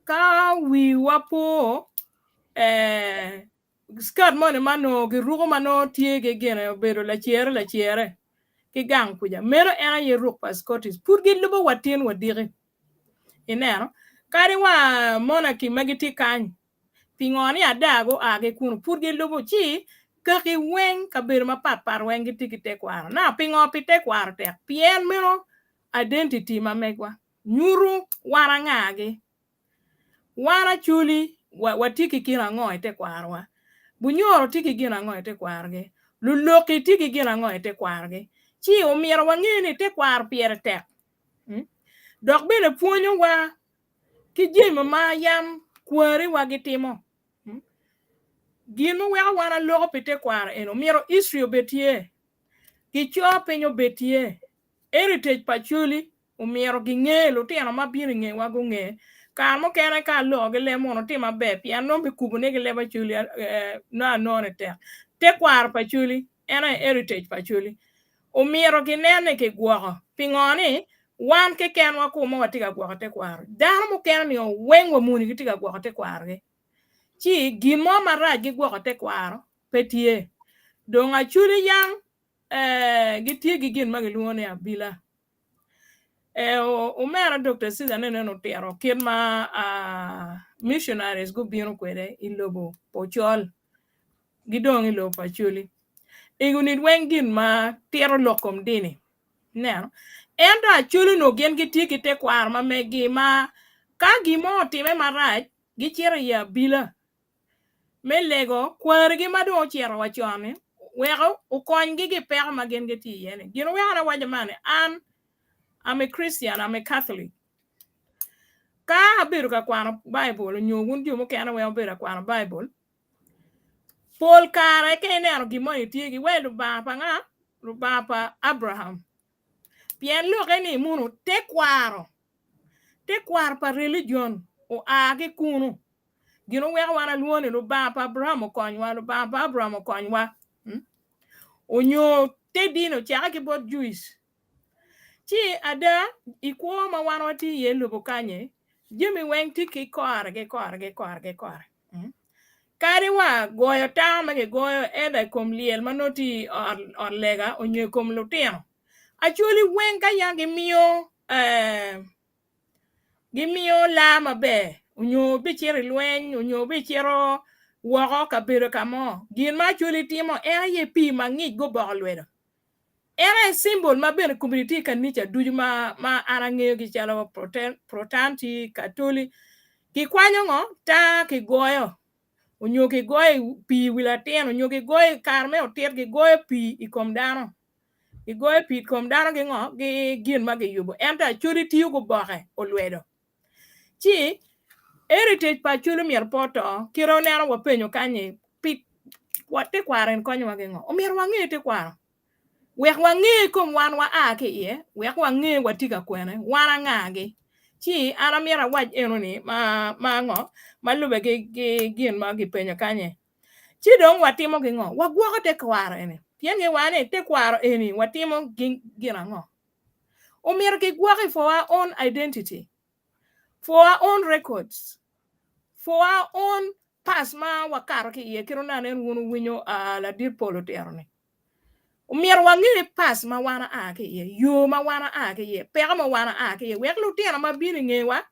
ka wiwa po skirt moni ma nongo giruko ma nongo tye ki gine obedo lacere lacere. ki gang kuca. Meno en aye ruk pa Scottish. Pud gilubo wa tin wa diki. Ineno? Kadi wa monarchy ma gitye kany, pingo ni ada gua ki kunu, pud gilubo ci kaki weng kabedo mapat pat weng gitye ki tekwaro. Now pingo pi tekwaro tek? Pien meno identity ma megwa. Nyuto wan angagi. Wan Acholi watye ki gin ango i tekwarowa? Bunyoro tye ki gin ango i tekwarogi? Luloki tye ki gin ango i tekwarogi? Ci omyero wange ni tekwaro pire tek. Dok bene pwonyowa ki jami ma yam kwariwa gitimo. Gin ma weko wan aloko pi tekwaro eni omyero history obed tye, gico piny obed tye, heritage pa Acholi omyero ginge, lutino ma bino i ngewa gunge. Kare mukene ka aloko ki leb munu tye maber pien nongo bikubone ki leb Acholi nongo anone tek. Tekwaro pa Acholi en aye heritage pa Acholi. Omyero ginen ni kigwoko. Pingo ni wan kekenwa ku ma watye ka gwoko tekwaro. Dano mukene ni weng wa muni gitye ka gwoko tekwarogi. Ci gin mo marac gigwoko tekwaro pe tye. Dong Acholi yang gitye ki gin ma gilwongo ni abila. Omera Dr. Caesar nene otito kit ma missionaries gubino kwede i lobo pa Ocol gidong i lobo pa Acholi. Ego-ni weng gin ma tito lok kom dini. Ineno? Ento Acholi onongo gin gitye ki tekwaro ma meggi ma ka gin mo otime marac gicito i abila me lego kwarigi ma dong ocito wa con-ni wek okonygi ki i peko ma gin gitye iye-ni. Gin oweko an awaco man ni an I'm a Christian, I'm a Catholic. Ka abedo ka kwano Baibul nyo wun jo mukene weng wubedo ka kwano Baibul, pol kare ka ineno gin moni tye giwaco Lubanga pa nga? Lubanga pa Abraham. Pien lokke ni munu tekwaro, tekwaro pa religion oa ki kunu. Gin oweko wan alwongo ni Lubanga pa Abraham okonywa, Lubanga pa Abraham okonywa. Onyo te dini ocake ki bot Jewish. Ci ada i kwo ma wan watye iye i lobo kany-nyi, jami weng tye ki kore ki kore ki kore ki kore. Kadi wa goyo tanga ma kigoyo either i kom lyel ma nongo tye i ot lega onyo i kom lutino. Acholi weng ka yam gimiyo gimiyo laa maber onyo bicito i lweny onyo bicito woko kabedo ka mo gin ma Acholi timo en aye pii ma ngic guboko lwedo. En aye symbol ma bene kombeddi tye i kanica ducu ma ma an angeyogi calo Protanti, Katoli. Kikwanyo ngo? Taa kigoyo onyo kigoyo pii i wi latin onyo kigoyo i kare me otit kigoyo pii i kom dano. Gigoyo pii i kom dano ki ngo? Ki gin ma giyubo. Ento Acholi tiyo guboke olwedo. Ci heritage pa Acholi myero pe oto. Kite oneno wapenyo kany-nyi pi tekwaro en konyowa ki ngo? Omyero wange tekwaro. Wek wange i kom wan wa a ki iye, wek wange watye ka kwene, wan angagi. Ci an amyero awac enoni ma ma ngo ma lube ki ki gin ma gipenyo kany-nyi. Ci dong watimo ki ngo? Wagwoko tekwaro eni. Pien giwaco ni tekwaro eni watimo gin ango? Omyero kigwoki for our own identity, for our own records, for our own past ma wakato ki iye kit ma nen wun wuwinyo ladit pol otito ni. Omyero wange past ma wan aa ki iye, yo ma wan aa ki iye, peko ma wan aa ki iye wek lutino ma bino i ngewa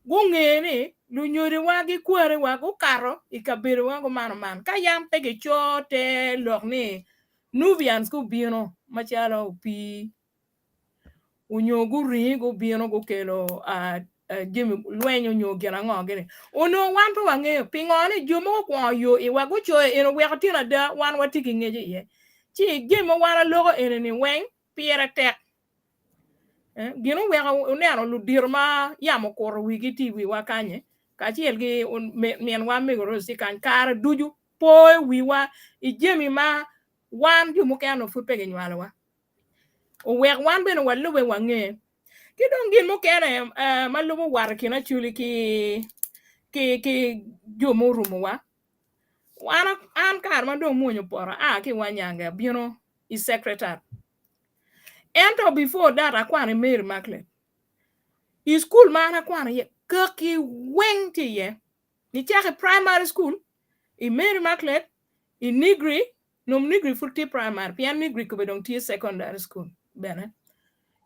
gunge ni lunyodiwa ki kwariwa gukato i kabedowa gumano man. Ka yam pe gico te lok ni Nubians gubino macalo opii onyo guringi gubino gukelo jami lweny onyo gin ango gini onongo wan pe wangeyo pingo ni jo mogo okwongo yo iwa gucoyo eni oweko tyen ada wan watye ki ngec iye ci jami ma wan aloko eni ni weng pire tek gin oweko oneno ludito ma yamo okuto wigi tye i wiwa kany kacel ki minwa mego Rose tye kany kare ducu po i wiwa i jami ma wan jo mukene onongo pud pe ginywalowa owek wan bene walube wange. Ki dong gin mukene ma lubo wat i kin Acholi ki ki ki jo murumowa wan an kare ma dong mwony opoto aa ki i Wanyange abino i Secretariat ento before that akwano i Mary Immaculate i cukul ma an akwano iye kaki weng tye iye nicako i primary school i Mary Immaculate i Nigri. Nom Nigri pud tye primary pien Nigri kome dong tye secondary school bene.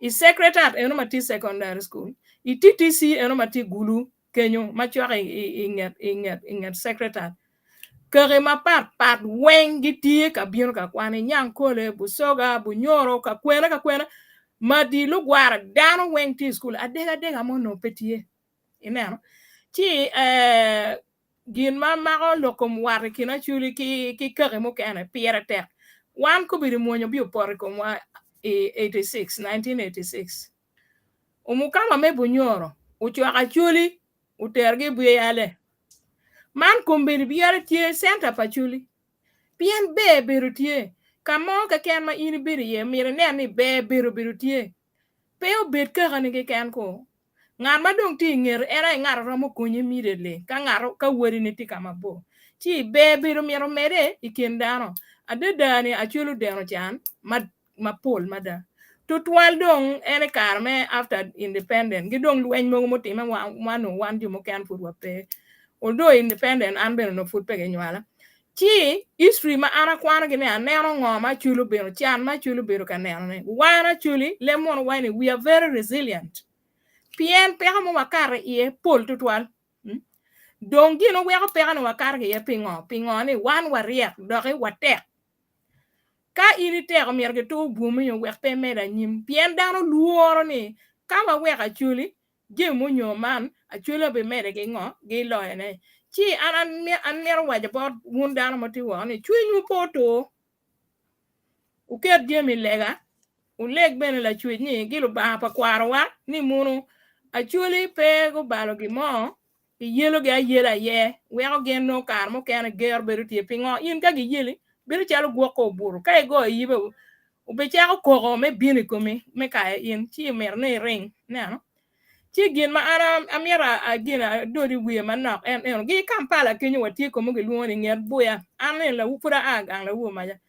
I Sacred Heart eno ma tye secondary school, i TTC eno ma tye Gulu kenyo ma cok i nget i nget i nget Sacred Heart. Kaki mapat pat weng gitye ka bino ka kwan i Nyangkole, Busoga, Bunyoro, ka kwene ka kwene madi lugwara dano weng tye i school adega adega mo onongo pe tye. Ineno? Ci eh, gin ma mako lok kom wat i kin Acholi ki, ki kaki mukene pire tek. Wan kobedo mwonyo bi opoto i komwa i 86, 1986. Omukama me Bunyoro ocwako Acholi oterogi i Buyale. Man kombeddi Buyale tye center pa Acholi. Pien ber bedo tye. Ka mo keken ma in ibedo iye myero inen ni ber bedo bedo tye. Pe obed kakani keken ko. Ngat ma dong tye i ngeti en aye ngat romo konyi immediately ka ngat ka wadi ni tye ka mabor. Ci ber bedo myero omede i kin dano. Adada ni Acholi odeno can ma mapol mada. Tutwal dong en i kare me after independent ki dong lweny mogo mutime ma nongo wan jo mukene pud wape. Although independent an bene onongo pud pe ginywala. Ci history ma an akwano gi ni aneno ngo ma Acholi obedo can ma Acholi obedo ka neno ne. Wan Acholi leb munu waco ni we are very resilient. Pien peko mo wakato iye pol tutwal. Dong gin oweko peko ni wakato ki iye pingo? Pingo ni wan waryek doki watek. Ka in iteko myero gitur bwomi wek pe imed anyim pien dano lworo ni ka waweko Acholi jami munyo man Acholi obimede ki ngo giloyone. Ci an an mito waco bot wun dano ma tye woko ni cwinywu pe otur wuket jami i lega wuleg bene lacwec ni ki Lubanga pa kwarowa ni munu Acholi pe gubalo gin mo kiyelogi ayela aye weko gin nongo kare mukene gero bedo tye pingo in ka giyeli bedo calo gwok ka obuto ka igoyo yibe obicako koko me bino i komi me kayo in ci imito ni iring ineno ci gin ma an amito gin adod i wiye manok en eno gi i Kampala kenyo watye komo gilwongo ni nget buya an ni lawu pud aa gang lawu maca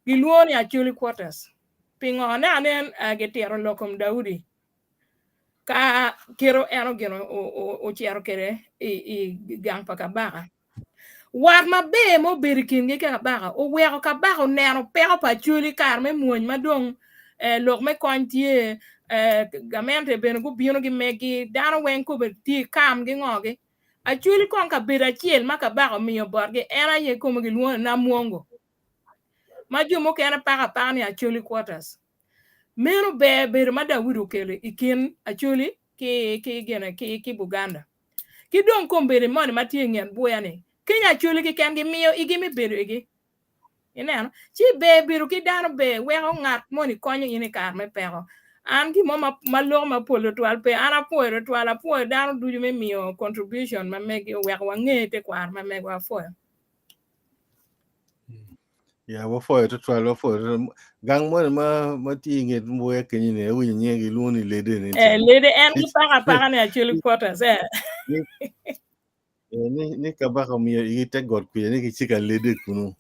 gilwongo ni Acholi quarters pingo ne anen gitito lok kom Daudi ka kito en ogino ocito kwede i gang pa kabaka. Wat maber ma obedo i kingi ki kabaka oweko kabaka oneno peko pa Acholi kare me mwony ma dong lok me kony tye gamente bene gubino gi megi dano weng kome tye i kam gi ngogi. Acholi kong kabedo acel ma kabaka omiyo botgi en aye kome gilwongo ni Namwongo ma jo mukene pako apaka ni Acholi quarters. Meno ber bedo ma Daudi okelo i kin Acholi ki ki gine ki ki Buganda. Ki dong kombeddi moni ma tye i nget buya ni kenya Acholi keken gimiyo igi me bedo igi. Ineno? Ci ber bedo ki dano ber weko ngat moni konyo in i kare me peko. An gin mo ma, ma loko mapol tutwal pe. An apwoyo tutwal, apwoyo dano ducu me miyo contribution ma megi oweko wange tekwaro ma megwa apwoyo. Ya wapwoyo tutwal wapwoyo tutwal. Gang moni ma ma tye i nget mbuya kenyo ni awinyo nyinge gilwongo ni Lede ni. Eh, lede en gipako apaka ni Acholi quarters eh. Ni, eh, ni, ni kabaka omiyo igi te got kwica ni kicika lede kunu.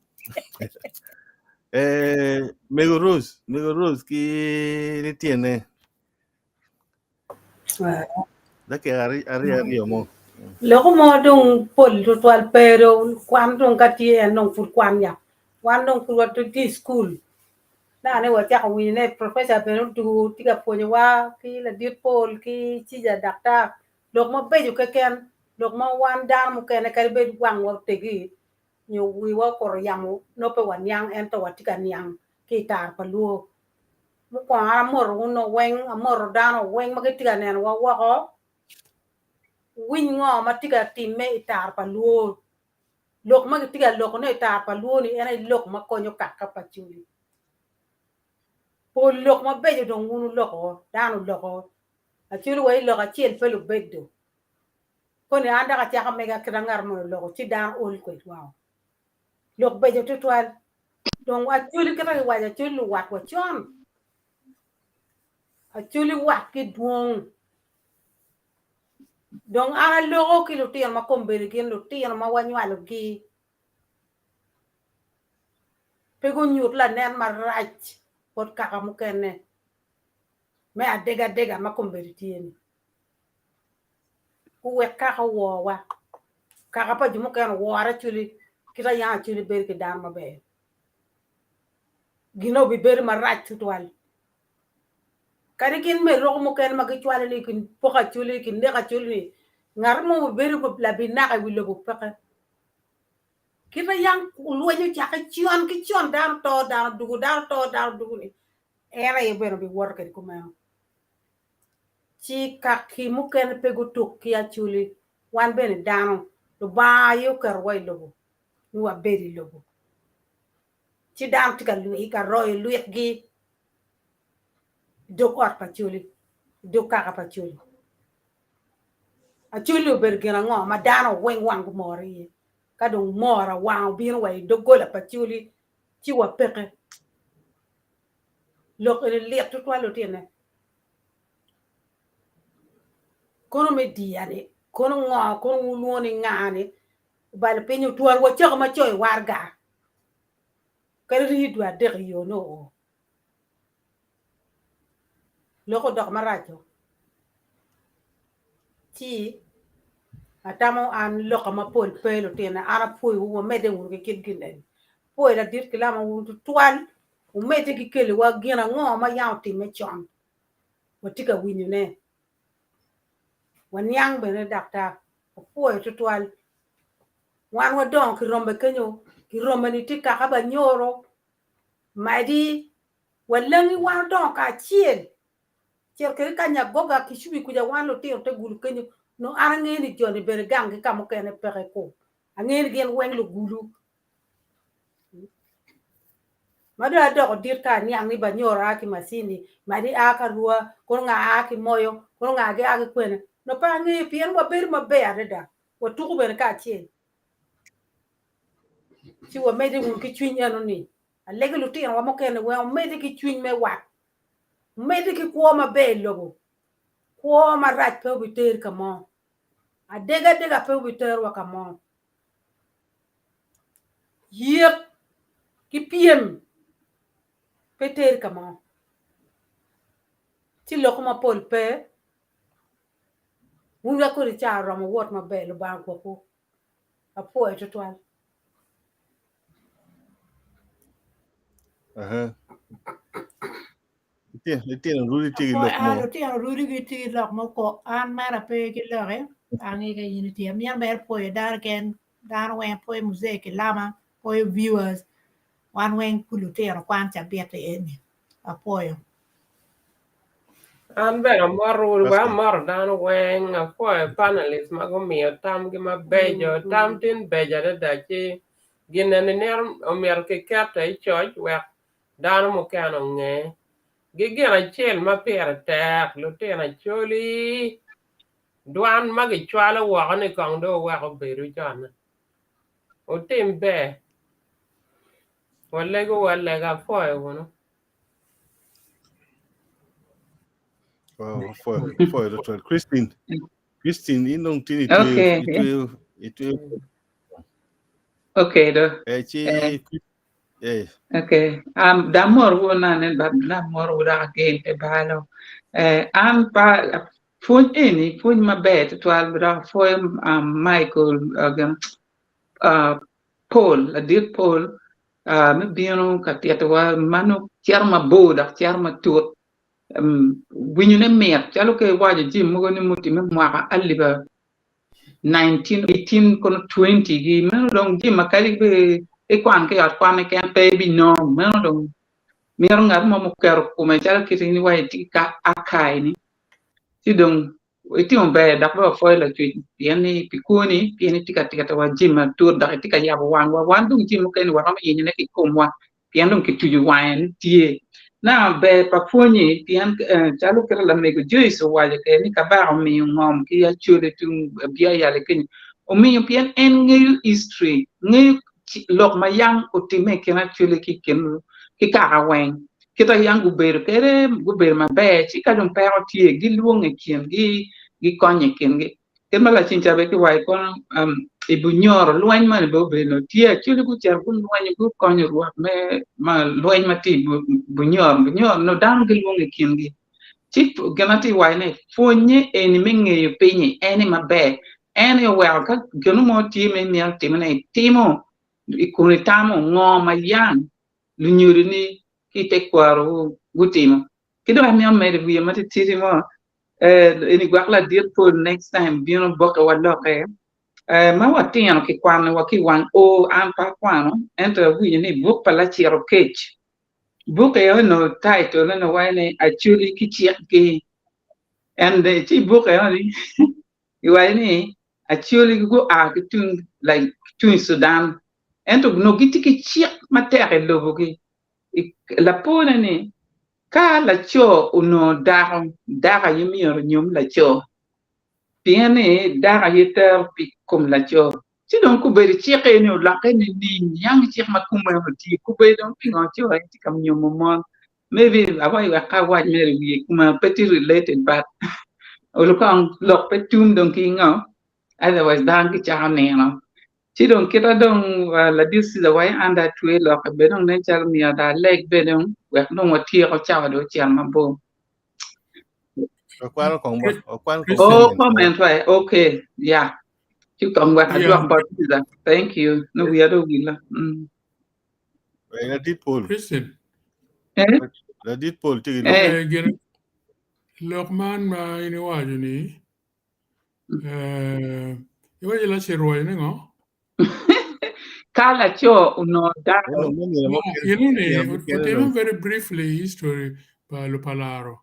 Eh, Mego Rose, Mego Rose ki lityene. Dakika aryo aryo mo. Loko mo dong pol tutwal pe dong kwan dong ka tye en dong pud kwan ya wan dong pud watye i cukul naka ni wacako winyo ne professor bene odugo tye ka pwonyowa ki ladit pol ki cica daktar lok mabeco keken lok ma wan dano mukene kadi bed wangwa otegi nyo wiwa okuto yamo nongo pe waniang ento watye ka niang ki i tar pa luo. Mukwongo an amoto wun weng, amoto dano weng ma gitye ka nenowa woko, wuwiny ngo ma tye ka timme i tar pa luo. Lok ma gitye ka lokone i tar pa luo-ni en aye lok ma konyo kaka pa Acholi. Pol lok mabeco dong wun wuloko, dano oloko, Acholi wa i lok acel pe lubedo. Koni an dok acako mega kit ma ngat moni oloko ci dano ol kwedwa. Lok beco tutwal. Dong Acholi kit ma kiwaco Acholi luwat wa con. Acholi watgi dwong. Dong an aloko ki lutino ma kombeddi gin lutino ma wanywalogi pe gunyut lanen marac bot kaka mukene me adegadega ma kombeddi tye-ni. Guwek kaka oworwa. Kaka pa jo mukene owore Acholi kit ma yam Acholi bedo ki dano maber. Gin obibedo marac tutwal. Kadi gin me roko mukene ma gicwalo ni kin poko acholi kin neko acholi ni ngat mo obibedo labinaka i wi lobo peke. Kit ma yang lweny ocakke con ki con dano to dano dugo dano to dano dugo ni en aye bene obiwoto kwede kumeno. Ci kaki mukene pe gutuk ki acholi wan bene dano Lubanga aye oketowa i lobo ni wabed i lobo. Ci dano tye ka lwi ka royo lwitgi i dog ot pa Acholi, i dog kaka pa Acholi. Acholi obedo gin ango ma dano weng wang gumoro iye? Ka dong mor awang obino wa i doggola pa Acholi ci wapeke. Lok eni lit tutwal lutine. Kono me diya-ni, kono ngo, kono wulwongo ni nga-ni, obalo piny otwal wacako ma coyo warga. Kadi rii dwe adek i yo nongo oo. Lok odok maraco ci atamo an loka mapol pe lutina an apwoyowu wamedde wunu ki kit gin eni apwoyo ladit kilama wun tutwal wumedde ki keliwa gin ango ma yam otimme con watye ka winyone waniang bene daktar apwoyo tutwal wan wadongo ki rombe kenyo ki rombe ni tye kaka banyoro Madi walangi wan odongo kacel, cito kwede ka Nyagoga ki Cubi kuca wan lutino te gulu kenyo, nongo an angeyo ni joni bene ganggi ka mukene peke ku, angeyo ni gin weng lugulu. Ma dong adoko dit ka aniang ni Banyoro a ki Masindi, Madi a ki Arua, kono nga a ki Moyo, kono nga gi a ki kwene, nongo pe angeyo pien wabedo maber adada, watuko bene kacel. Ci wamedde wunu ki cwiny eno-ni. Alego lutinowa mukene weng omedde ki cwiny me wat, omedde ki kwo maber i lobo. Kwo marac pe obiteri ka mo. Adegadega pe obiterowa ka mo. Yek ki pyem pe teri ka mo. Ci loko mapol pe. Wun wek kodi ca oromo wot maber, Lubanga ogwokwu. Apwoyo tutwal. Aha. Litino rudi tye ki Apwoyo lok an mo. lutino rudi gitye ki lok moko an mera pe ki loke ange ka in itye amito mere pwoyo dano ken dano weng pwoyo muzee ki lama pwoyo viewers wan weng pud lutino kwan cabit eni apwoyo. An bene amoto wa Pastor. amoto dano weng apwoyo panelist ma gumiyo tamgi mabeco tam tin beco adada ci gin eni nito omyero kikete i coc wek dano mukene onge gi gin acel ma pire tek lutino Acholi dwan ma gicwalo woko ni kong dong owek obedo con wutim ber walego wu alega apwoyo wunu. Wow, for the 12. Christine, Christine, in dong tini itweyo, Okay. itweyo, itweyo. Okay, do. Eh, ci, Eh, eh, okay. Da mor wo na ne ba na mor wo da again pe balo. Eh, an pa pwony eni pwony maber tutwal dok apwoyo Michael Paul ladit Paul me bino ka titowa ma nongo cito mabor dok cito matut winyone mit calo ka iwaco jami mogo ni mutimme mwaka alip 19 kono 20 gi meno dong jami ma kadi bed ikwan ki i ot kwan keken pe ibinongo meno dong mito ngat mo muketo kome calo kit in iwaco itye ki archive ni ci dong Itimo ber dok bene wapwoyo Lacwec pien ni pi kwoni, pien itye ka titowa jami matut dok itye ka yabo wangwa. Wan dong jami mukene waromo yenyone ki i komwa pien dong kituco wange ni tye. Naka ber pa pwonyi pien calo kit ma lamego Joyce owaco kwede ni Kabaka omiyo ngom ki Acholi tung Biayali kenyo, omiyo pien en ngeyo history, ngeyo lok ma yam otimme i kin Acholi ki i kin kaka weng. Kit ma yam gubedo kwede, gubedo maber, ci ka dong peko tye, gilwonge i kingi, gikonye i kingi. Kit ma lacen ca bene kiwaco kono i Bunyoro, lweny moni bene obedo nongo tye, Acholi gucito gulwenyo, gukonyo rwot me lweny ma tye i Bunyoro. Bunyoro onongo dano gilwonge i kingi. Ci gin ma atye ka waco ni, pwonnye eni me ngeyo pinyi en aye maber. En aye oweko ka gin mo tye ma imito timone, itimo kun itamo ngo ma yam lunyodoni. ki i tekwarowu gutimo. Ki dong amito medo i wiye matitidi mo, eh, eni gwok ladit pol next time bino boke wa loke, eh, ma watino kikwano wa ki i wang o, an pe akwano, ento awinyo ni buk pa Lacito Kec, buk eno onongo title ne waco ni Acholi ki cikgi, and ci i buk eno ni giwaco ni Acholi gua ki tung like tung i Sudan ento onongo gitye ki cik matek i lobogi. Lapone ni ka laco onongo dako, dako aye myero onyom laco pien ni dako aye tero pi kom laco. Ci dong kobedo cik eni olokke nining? Niang cik ma kumeno tye kobedo dong pingo co aye tye ka nyomo mon? Maybe awaco wek ka awac mere i wiye kumeno pe tye related but olo kong lok pe tum dong ki ngo otherwise dano gicako nino. Ci dong kita dong ladit Caesar waco an dong atwe lokke bene dong nen calo myero dong aleg bene dong wek dong watyeko cawa dong ocito mabor. Wakwano kong ba, wakwan kong Oh, comment. comment right. Okay. Yeah. Ci kong wek adwok bot Caesar. Thank you. No wiya dong owilla. Ladit Paul. Christian. Eh? Ladit Paul tye ki lok. Eh, gin lok man ma in iwaco ni eh, iwaco lacit rwayo ni ngo? Ka laco onongo dako. No, inu ni otimo very briefly history pa Lupalaro.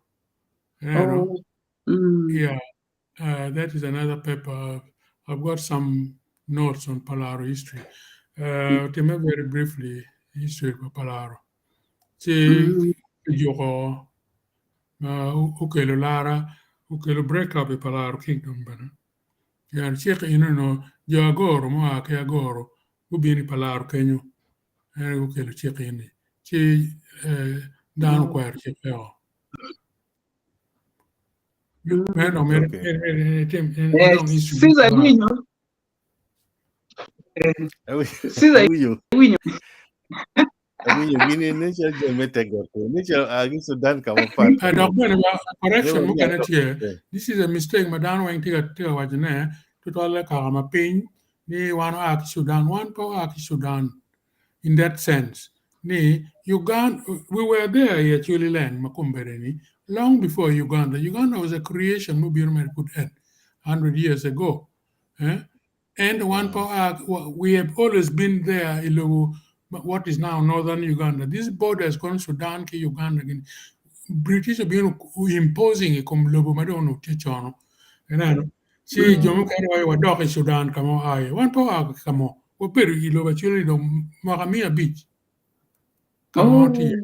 Ineno? Oh. Mm. Yeah, that is another paper. I've got some notes on Palaro history. Otime very briefly history pa Palaro. Ci kijuko ma okelo lara, okelo break up i Palaro Kingdom bene. Pien cik eno onongo jo Agoro mua ki Agoro gubino i Palaro kenyo en aye gukelo cik eni ci dano okwero cikke o. Meno dong Okay. en dong issue me Caesar Palaro. iwinyo? Caesar Awinyo. iwinyo? Awinyo gini nen calo jami me tegor kwe. Nen calo a ki Sudan ka mapat. Dok bene ba correction Never mukene yeah. tye. This is a mistake ma dano weng tye ka tye ka wacone tutwalle kaka ma piny ni wan oa ki Sudan. Wan pe oa ki Sudan in that sense ni Uganda we were there i Acholi land ma kombeddi ni long before Uganda. Uganda was a creation mubino mere pud en 100 years ago. Eh? And wan pe oa we have always been there i lobo what is now northern Uganda. This border is called Sudan ki Uganda gini. British obino imposing i kom lobo ma dong onongo tye con. Ineno? Ci jo mukene waco wadok i Sudan ka ma oa iye. Wan pe oa ki ka mo. Wabedo i lobo Acholi dong mwaka 500 ka mo tye.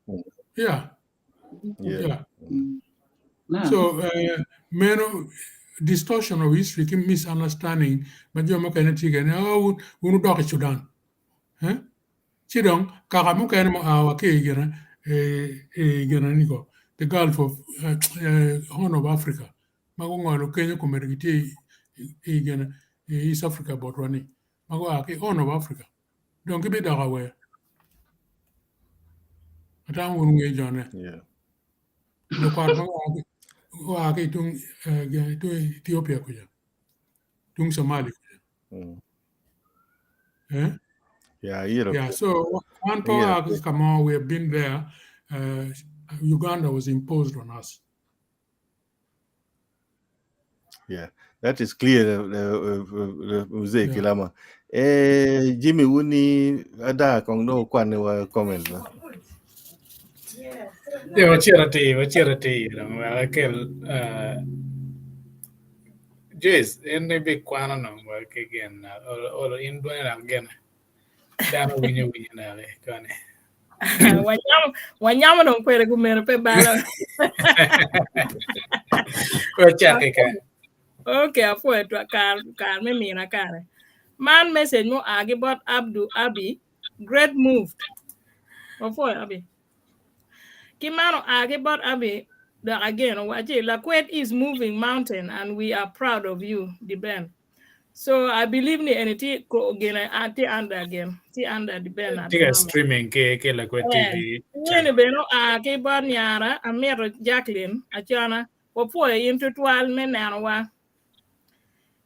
Oh. Yeah. Yeah. Yeah. So meno distortion of history ki misunderstanding ma jo mukene tye kwede ni oh wun wudok i Sudan. Eh? Ci dong kaka mukene ma oa wa ki i gine i gine ni ko the Gulf of Horn of Africa ma gungolo kenyo komedi gitye i gine i East Africa botwa ni ma gua ki Horn of Africa dong gibidok awer. Atamo wun wungeyo jone. Yeah. Lukwat ma gua ki tung Ethiopia kuca, tung Somali kuca. Eh? Yeah, Europe. Yeah, so one Europe. power come on, we have been there. Uganda was imposed on us. Yeah, that is clear. Mzee Yeah. Kilama. Eh, Jimmy wuni ada kong no kwane wa comment na. Yeah, wacito atir, wacito atir. Dong wek akel Joyce, in ibikwano nong wa ki gin olo in dwoni dok gine. Dano winyo winyo naki koni. Wanyamo wanyamo dong kwede kumeno pe balo. Wacaki kany. Okay, apwoyo twa kar kar me mina kare. Man message mo a ki bot Abdu Abi, great move. Wapwoyo Abi. Ki man oa ki bot Abi dok again owaci Lakwed is moving mountain and we are proud of you, Diben. So I believe ni eni tye ko gine a tye under again, tye under Diben at Tye the ka moment. streaming ki ki Lakwed Eh, TV Wene channel. bene oa ki bot nyara amito Jacqueline Acana wapwoyo in tutwal me nenowa.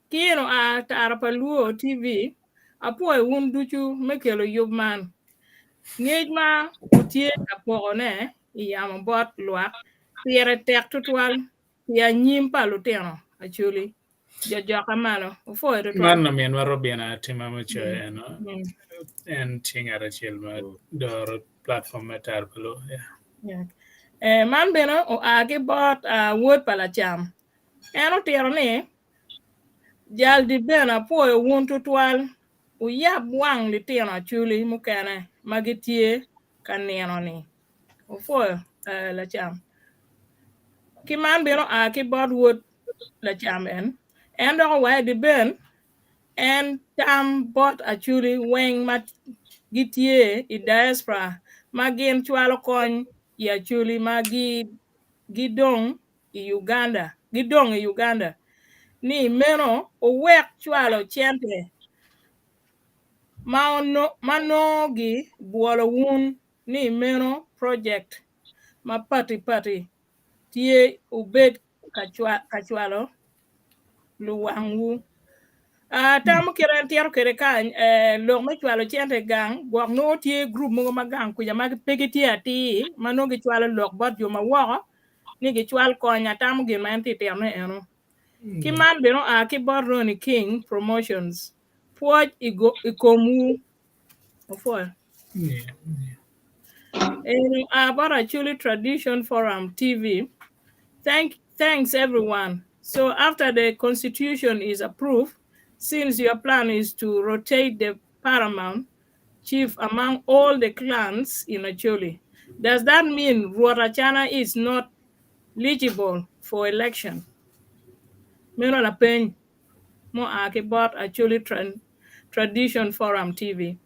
Ki in oa Tara pa Luo TV, apwoyo wun ducu me kelo yub man. Ngec ma wutye ka pokone i yamo bot lwak pire tek tutwal pi anyim pa lutino Acholi. Jojoka malo. Opwoyo tutwal. Man ominwa Robina Atima me coyo eno. En tye ngat acel ma doro platform me Tar pa Luo. Yeah. Yeah. Eh, man bene oa ki bot uh, wod pa lacam. En otito ni jal di bene apwoyo wun tutwal wuyab wang litino Acholi mukene ma gitye ka nino-ni. Opwoyo eh, lacam. Ki man bene oa ki bot wod lacam en. En dok owaco di ben en tam bot Acholi weng ma gitye i diaspora ma gin cwalo kony i Acholi ma gi gidong i Uganda, gidong i Uganda ni meno owek cwalo cente ma ma nongo gi bwolo wun ni meno project ma pati pati tye wubed ka cwalo luwangwu. Atamo kit en tito kwede kany, lok me cwalo cente gang, gwok nongo tye gurup mogo ma gang kuca ma pe gitye atir ma nongo gicwalo lok bot jo ma woko ni gicwal kony. Atamo gin ma en tye titone eno. Ki man bene oa ki bot Ronnie King Promotions. Pwoc i komwu. Opwoyo. Eno oa bot Acholi Tradition Forum TV. Thank, thanks everyone. So after the constitution is approved, since your plan is to rotate the paramount chief among all the clans in Acholi, does that mean Rwot Acana is not eligible for election? Meno lapeny mua ki bot Acholi Tradition Forum TV.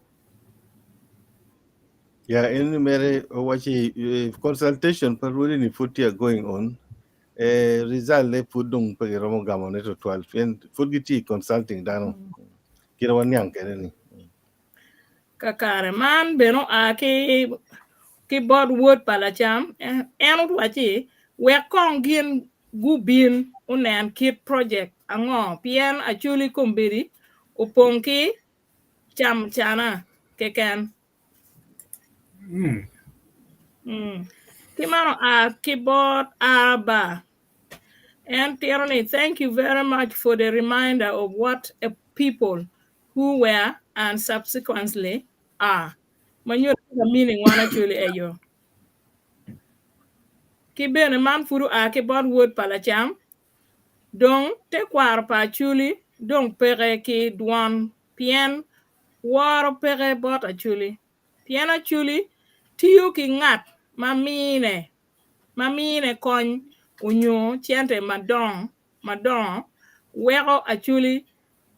Yeah, in mere owaci consultation pa rwodi ni pud tye going on. Eh, result ne pud dong pe giromo gamo ne tutwal pien pud gitye i consulting dano. Kite waniang kede ni. Kakare man bene oa ki ki bot wod pa lacam, en owacci wek kong gin gubin onen kit project ango pien Acholi kombeddi opong ki camcana keken. Ki man oa ki bot Araba. En tito ni thank you very much for the reminder of what a people who were and subsequently are. Ma nyuto ka meaning wan Acholi eyo. Ki bene man pud oa ki bot wod pa lacam, dong tekwaro pa Acholi dong peke ki dwon pien woro peke bot Acholi. Pien Acholi tiyo ki ngat ma mine ma mine kony onyo cente madongo madongo weko Acholi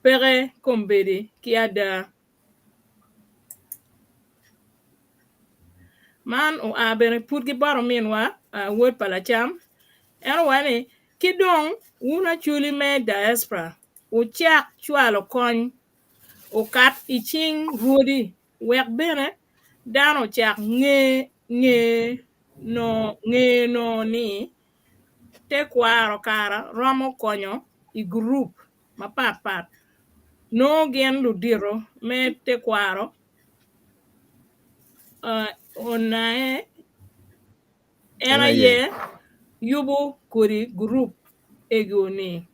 peke kombeddi ki ada. Man oa bene pud ki bot ominwa wod pa lacam. En owaco ni, Ki dong wun Acholi me diaspora wucak cwalo kony okat i cing rwodi wek bene dano ocak nge nge no ni tekwaro kara romo konyo i gurup mapatpat nongo gin ludito me tekwaro onae en aye yubo kodi gurup ego-ni.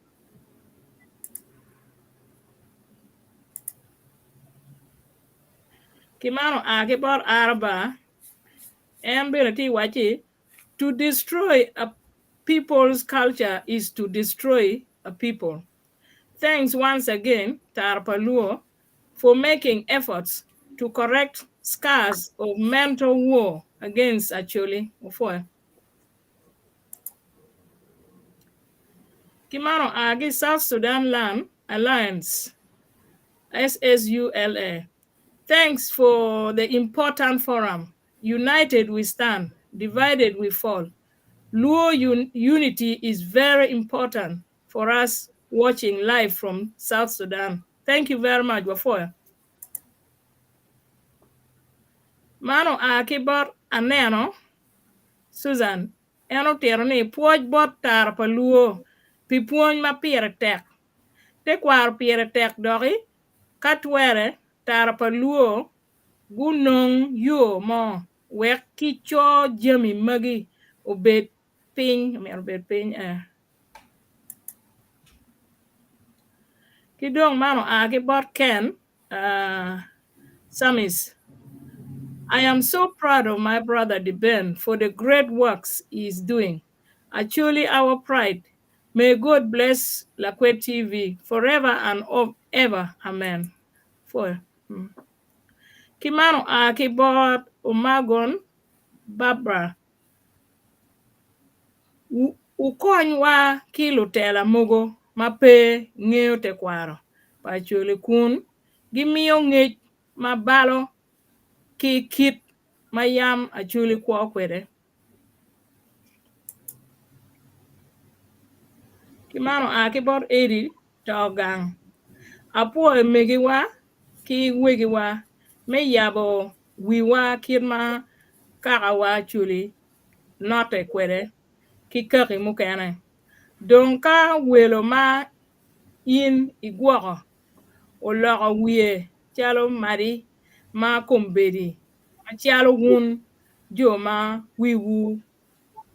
Ki man oa ki bot Araba, en bene tye wacci to destroy a people's culture is to destroy a people. Thanks once again, Tara pa Luo, for making efforts to correct scars of mental war against Acholi. Opwoyo. Ki man oa ki South Sudan Land Alliance, SSULA. Thanks for the important forum. United we stand, divided we fall. Luo un unity is very important for us watching live from South Sudan. Thank you very much, Wafoya. Man oa ki bot aneno Susan en otito ni pwoc bot tara pa Luo pi pwony ma pire tek. Tekwaro pire tek doki ka twere tara pa Luo gunong yo mo wek kico jami magi obed piny myero obed piny eh. Ki dong man oa ki bot Ken Samis I am so proud of my brother Deben for the great works he is doing. Acholi our pride. May God bless Lakwed TV forever and ever. Amen. For Ki man oa ki bot Omagon Barbara. Wukonywa ki lutela mogo ma pe ngeyo tekwaro pa Acholi kun gimiyo ngec ma balo ki kit ma yam Acholi kwo kwede. Ki man oa ki bot Eddie to gang. Apwoyo megiwa ki wegiwa me yabo wiwa kit ma kakawa Acholi note kwede ki kaki mukene. Dong ka welo ma in igwoko oloko wiye calo madi ma kombeddi macalo wun jo ma wiwu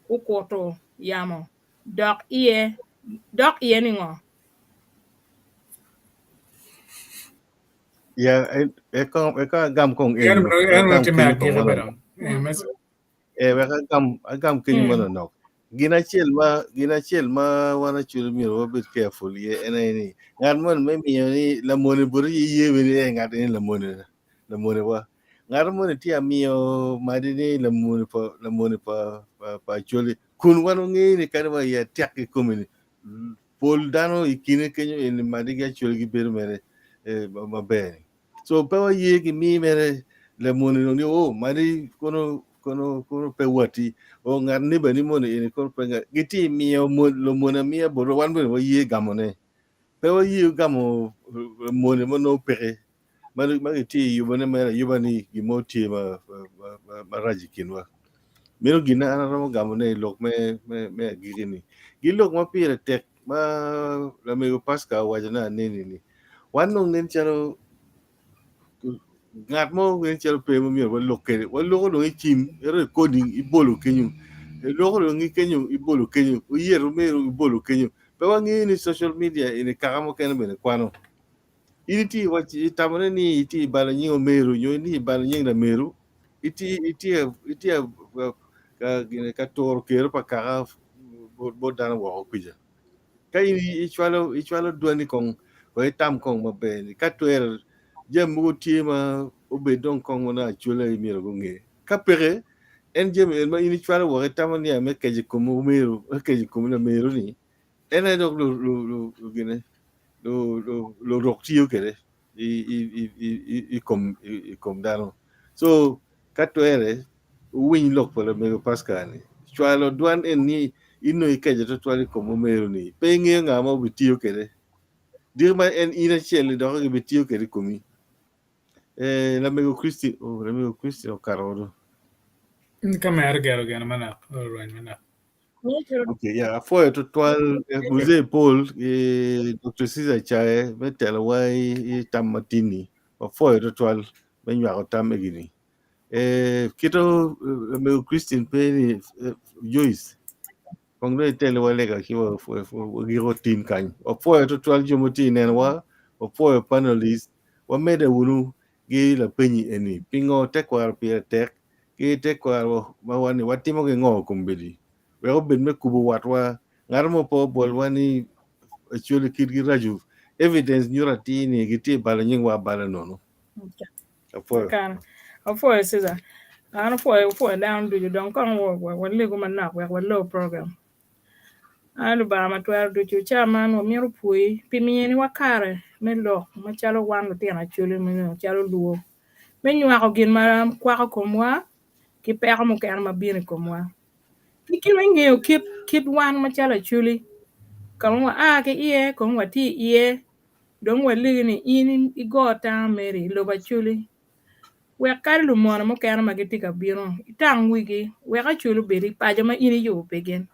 okuto yamo, dok iye dok iye ningo? Ya, eka eka agam kong En eni, wek en agam time kenyo kong agiki manok. bedong. Eh, mes- Eh, wek agam agam kenyo manok. Gin acel ma gin acel ma wan Acholi myero wabed careful iye en aye ni ngat moni me miyo ni lamone boti iye bene ni eh ngat eni lamone lamonewa. Ngat moni tye amiyo madi ni lamone pa lamone pa pa, pa Acholi kun wan wangeyo ni kadi wa i atek kikome ni pol dano i kine kenyo eni madi ki Acholi gibedo mere eh, maber. So pe waye gimi mere lamone dong ni oh madi kono kono kono pe wati o ngat neighbor ni moni eni kono pe ngat gitye miyo lumone amiya botwa wan bene waye gamone pe waye gamo mone ma nongo peke ma ma gitye i yubone mere ayuba ni gin mo tye ma ma marac i kinwa. Meno gin na an aromo gamone i lok me me me agikki ni. Gi lok ma pire tek ma lamego Pascal owaco ne aneni ni wan dong nen calo ngat mo nen calo pe ma myero walok kwede waloko dong i cim i recording ibolo kenyo iloko dong i kenyo ibolo kenyo oyeto meru ibolo kenyo pe wangeyo ni social media eni kaka mukene bene kwano. In itye iwaci itamone ni itye ibalo nying omeru nyo ni ibalo nying lameru itye itye itye ka gine ka turo kero pa kaka bot dano woko kwica. Ka in icwalo icwalo dwani kong kong itam kong maber ni ka twero jami mogo tye ma obed dong kong ma nongo acwala myero gunge. Ka peke en jami en ma in icwalo woko itamo ni me keco i kom omeru me keco i kom lameru ni en aye dok gine lurok tiyo kwede i kom dano. So ka twere wuwiny lok pa lamego Pascal ni cwalo dwan en ni in nongo ikeco twatwal i kom omeru ni pe ingeyo nga ma obitiyo kwede diki ma en in acel-li dok gibitiyo kwede i komi. Eh, lamego Christine, oh, lamego Christine okato woko. Ka mere gero gene manok, orweny manok. Okay, yeah, apwoyo twatwal Mzee Paul ki Dr. Caesar Chae me telowa i tam matini. Wapwoyo twatwal me nywako tam egini. Eh, kito lamego Christine pe ni Joyce kong dong iteliwa lega ci wagiko tim kany. Wapwoyo twatwal jo ma tye i nenowa, wapwoyo panelist, wamede wunu gi lapenyi eni pingo tekwaro pire tek ki tekwaro ma wan ni watimo ki ngo kombeddi wek obed me kubo watwa ngat mo pe obolwa ni Acholi kitgi racu evidence nyuto atir ni gitye balo nyingwa abala nono. Apwoyo. Kara. Apwoyo Caesar. An apwoyo apwoyo dano ducu dong kong walegu manok wek walo program. Ai Lubanga ma twero ducu, ca man wamito pwoyi pi miniwa kare me lok macalo wan lutino Acholi nyo calo luo me nywako gin ma kwako komwa ki peko mukene ma bino i komwa. Ki kit me ngeyo kit kit wan macalo Acholi ka ma waa ki iye ka ma watye iye dong walegi ni in igo tango meri i lobo Acholi wek kadi lumone mukene ma gitye ka bino itang wigi wek Acholi obed i paco ma in iyubo pi gin.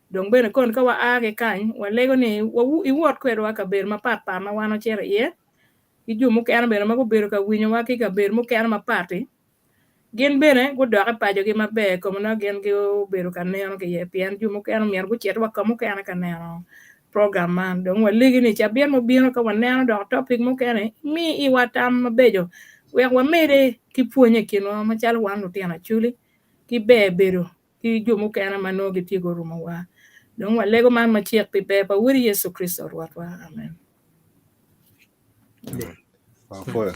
Dong bene koni ka waa ki kany, walego ni iwot kwedwa i kabedo mapatpat ma wan wacito iye. ki jo mukene bene ma gubedo ka winyowa ki i kabedo mukene mapat-ti, gin bene gudok i pacogi maber kome nongo gin gubedo ka neno ki iye pien jo mukene myero gucit wa ka mukene ka neno program man. Dong walegi ni cabit mubino ka waneno dok topic mukene mi iwa tam mabeco wek wamede ki pwonye i kinwa macalo wan lutino Acholi ki ber bedo ki jo mukene ma nongo gitye gurumowa. Dong walego man macek pi ber pa Wodi Yecu Kricito Rwotwa. Amen. Amen. Apwoyo.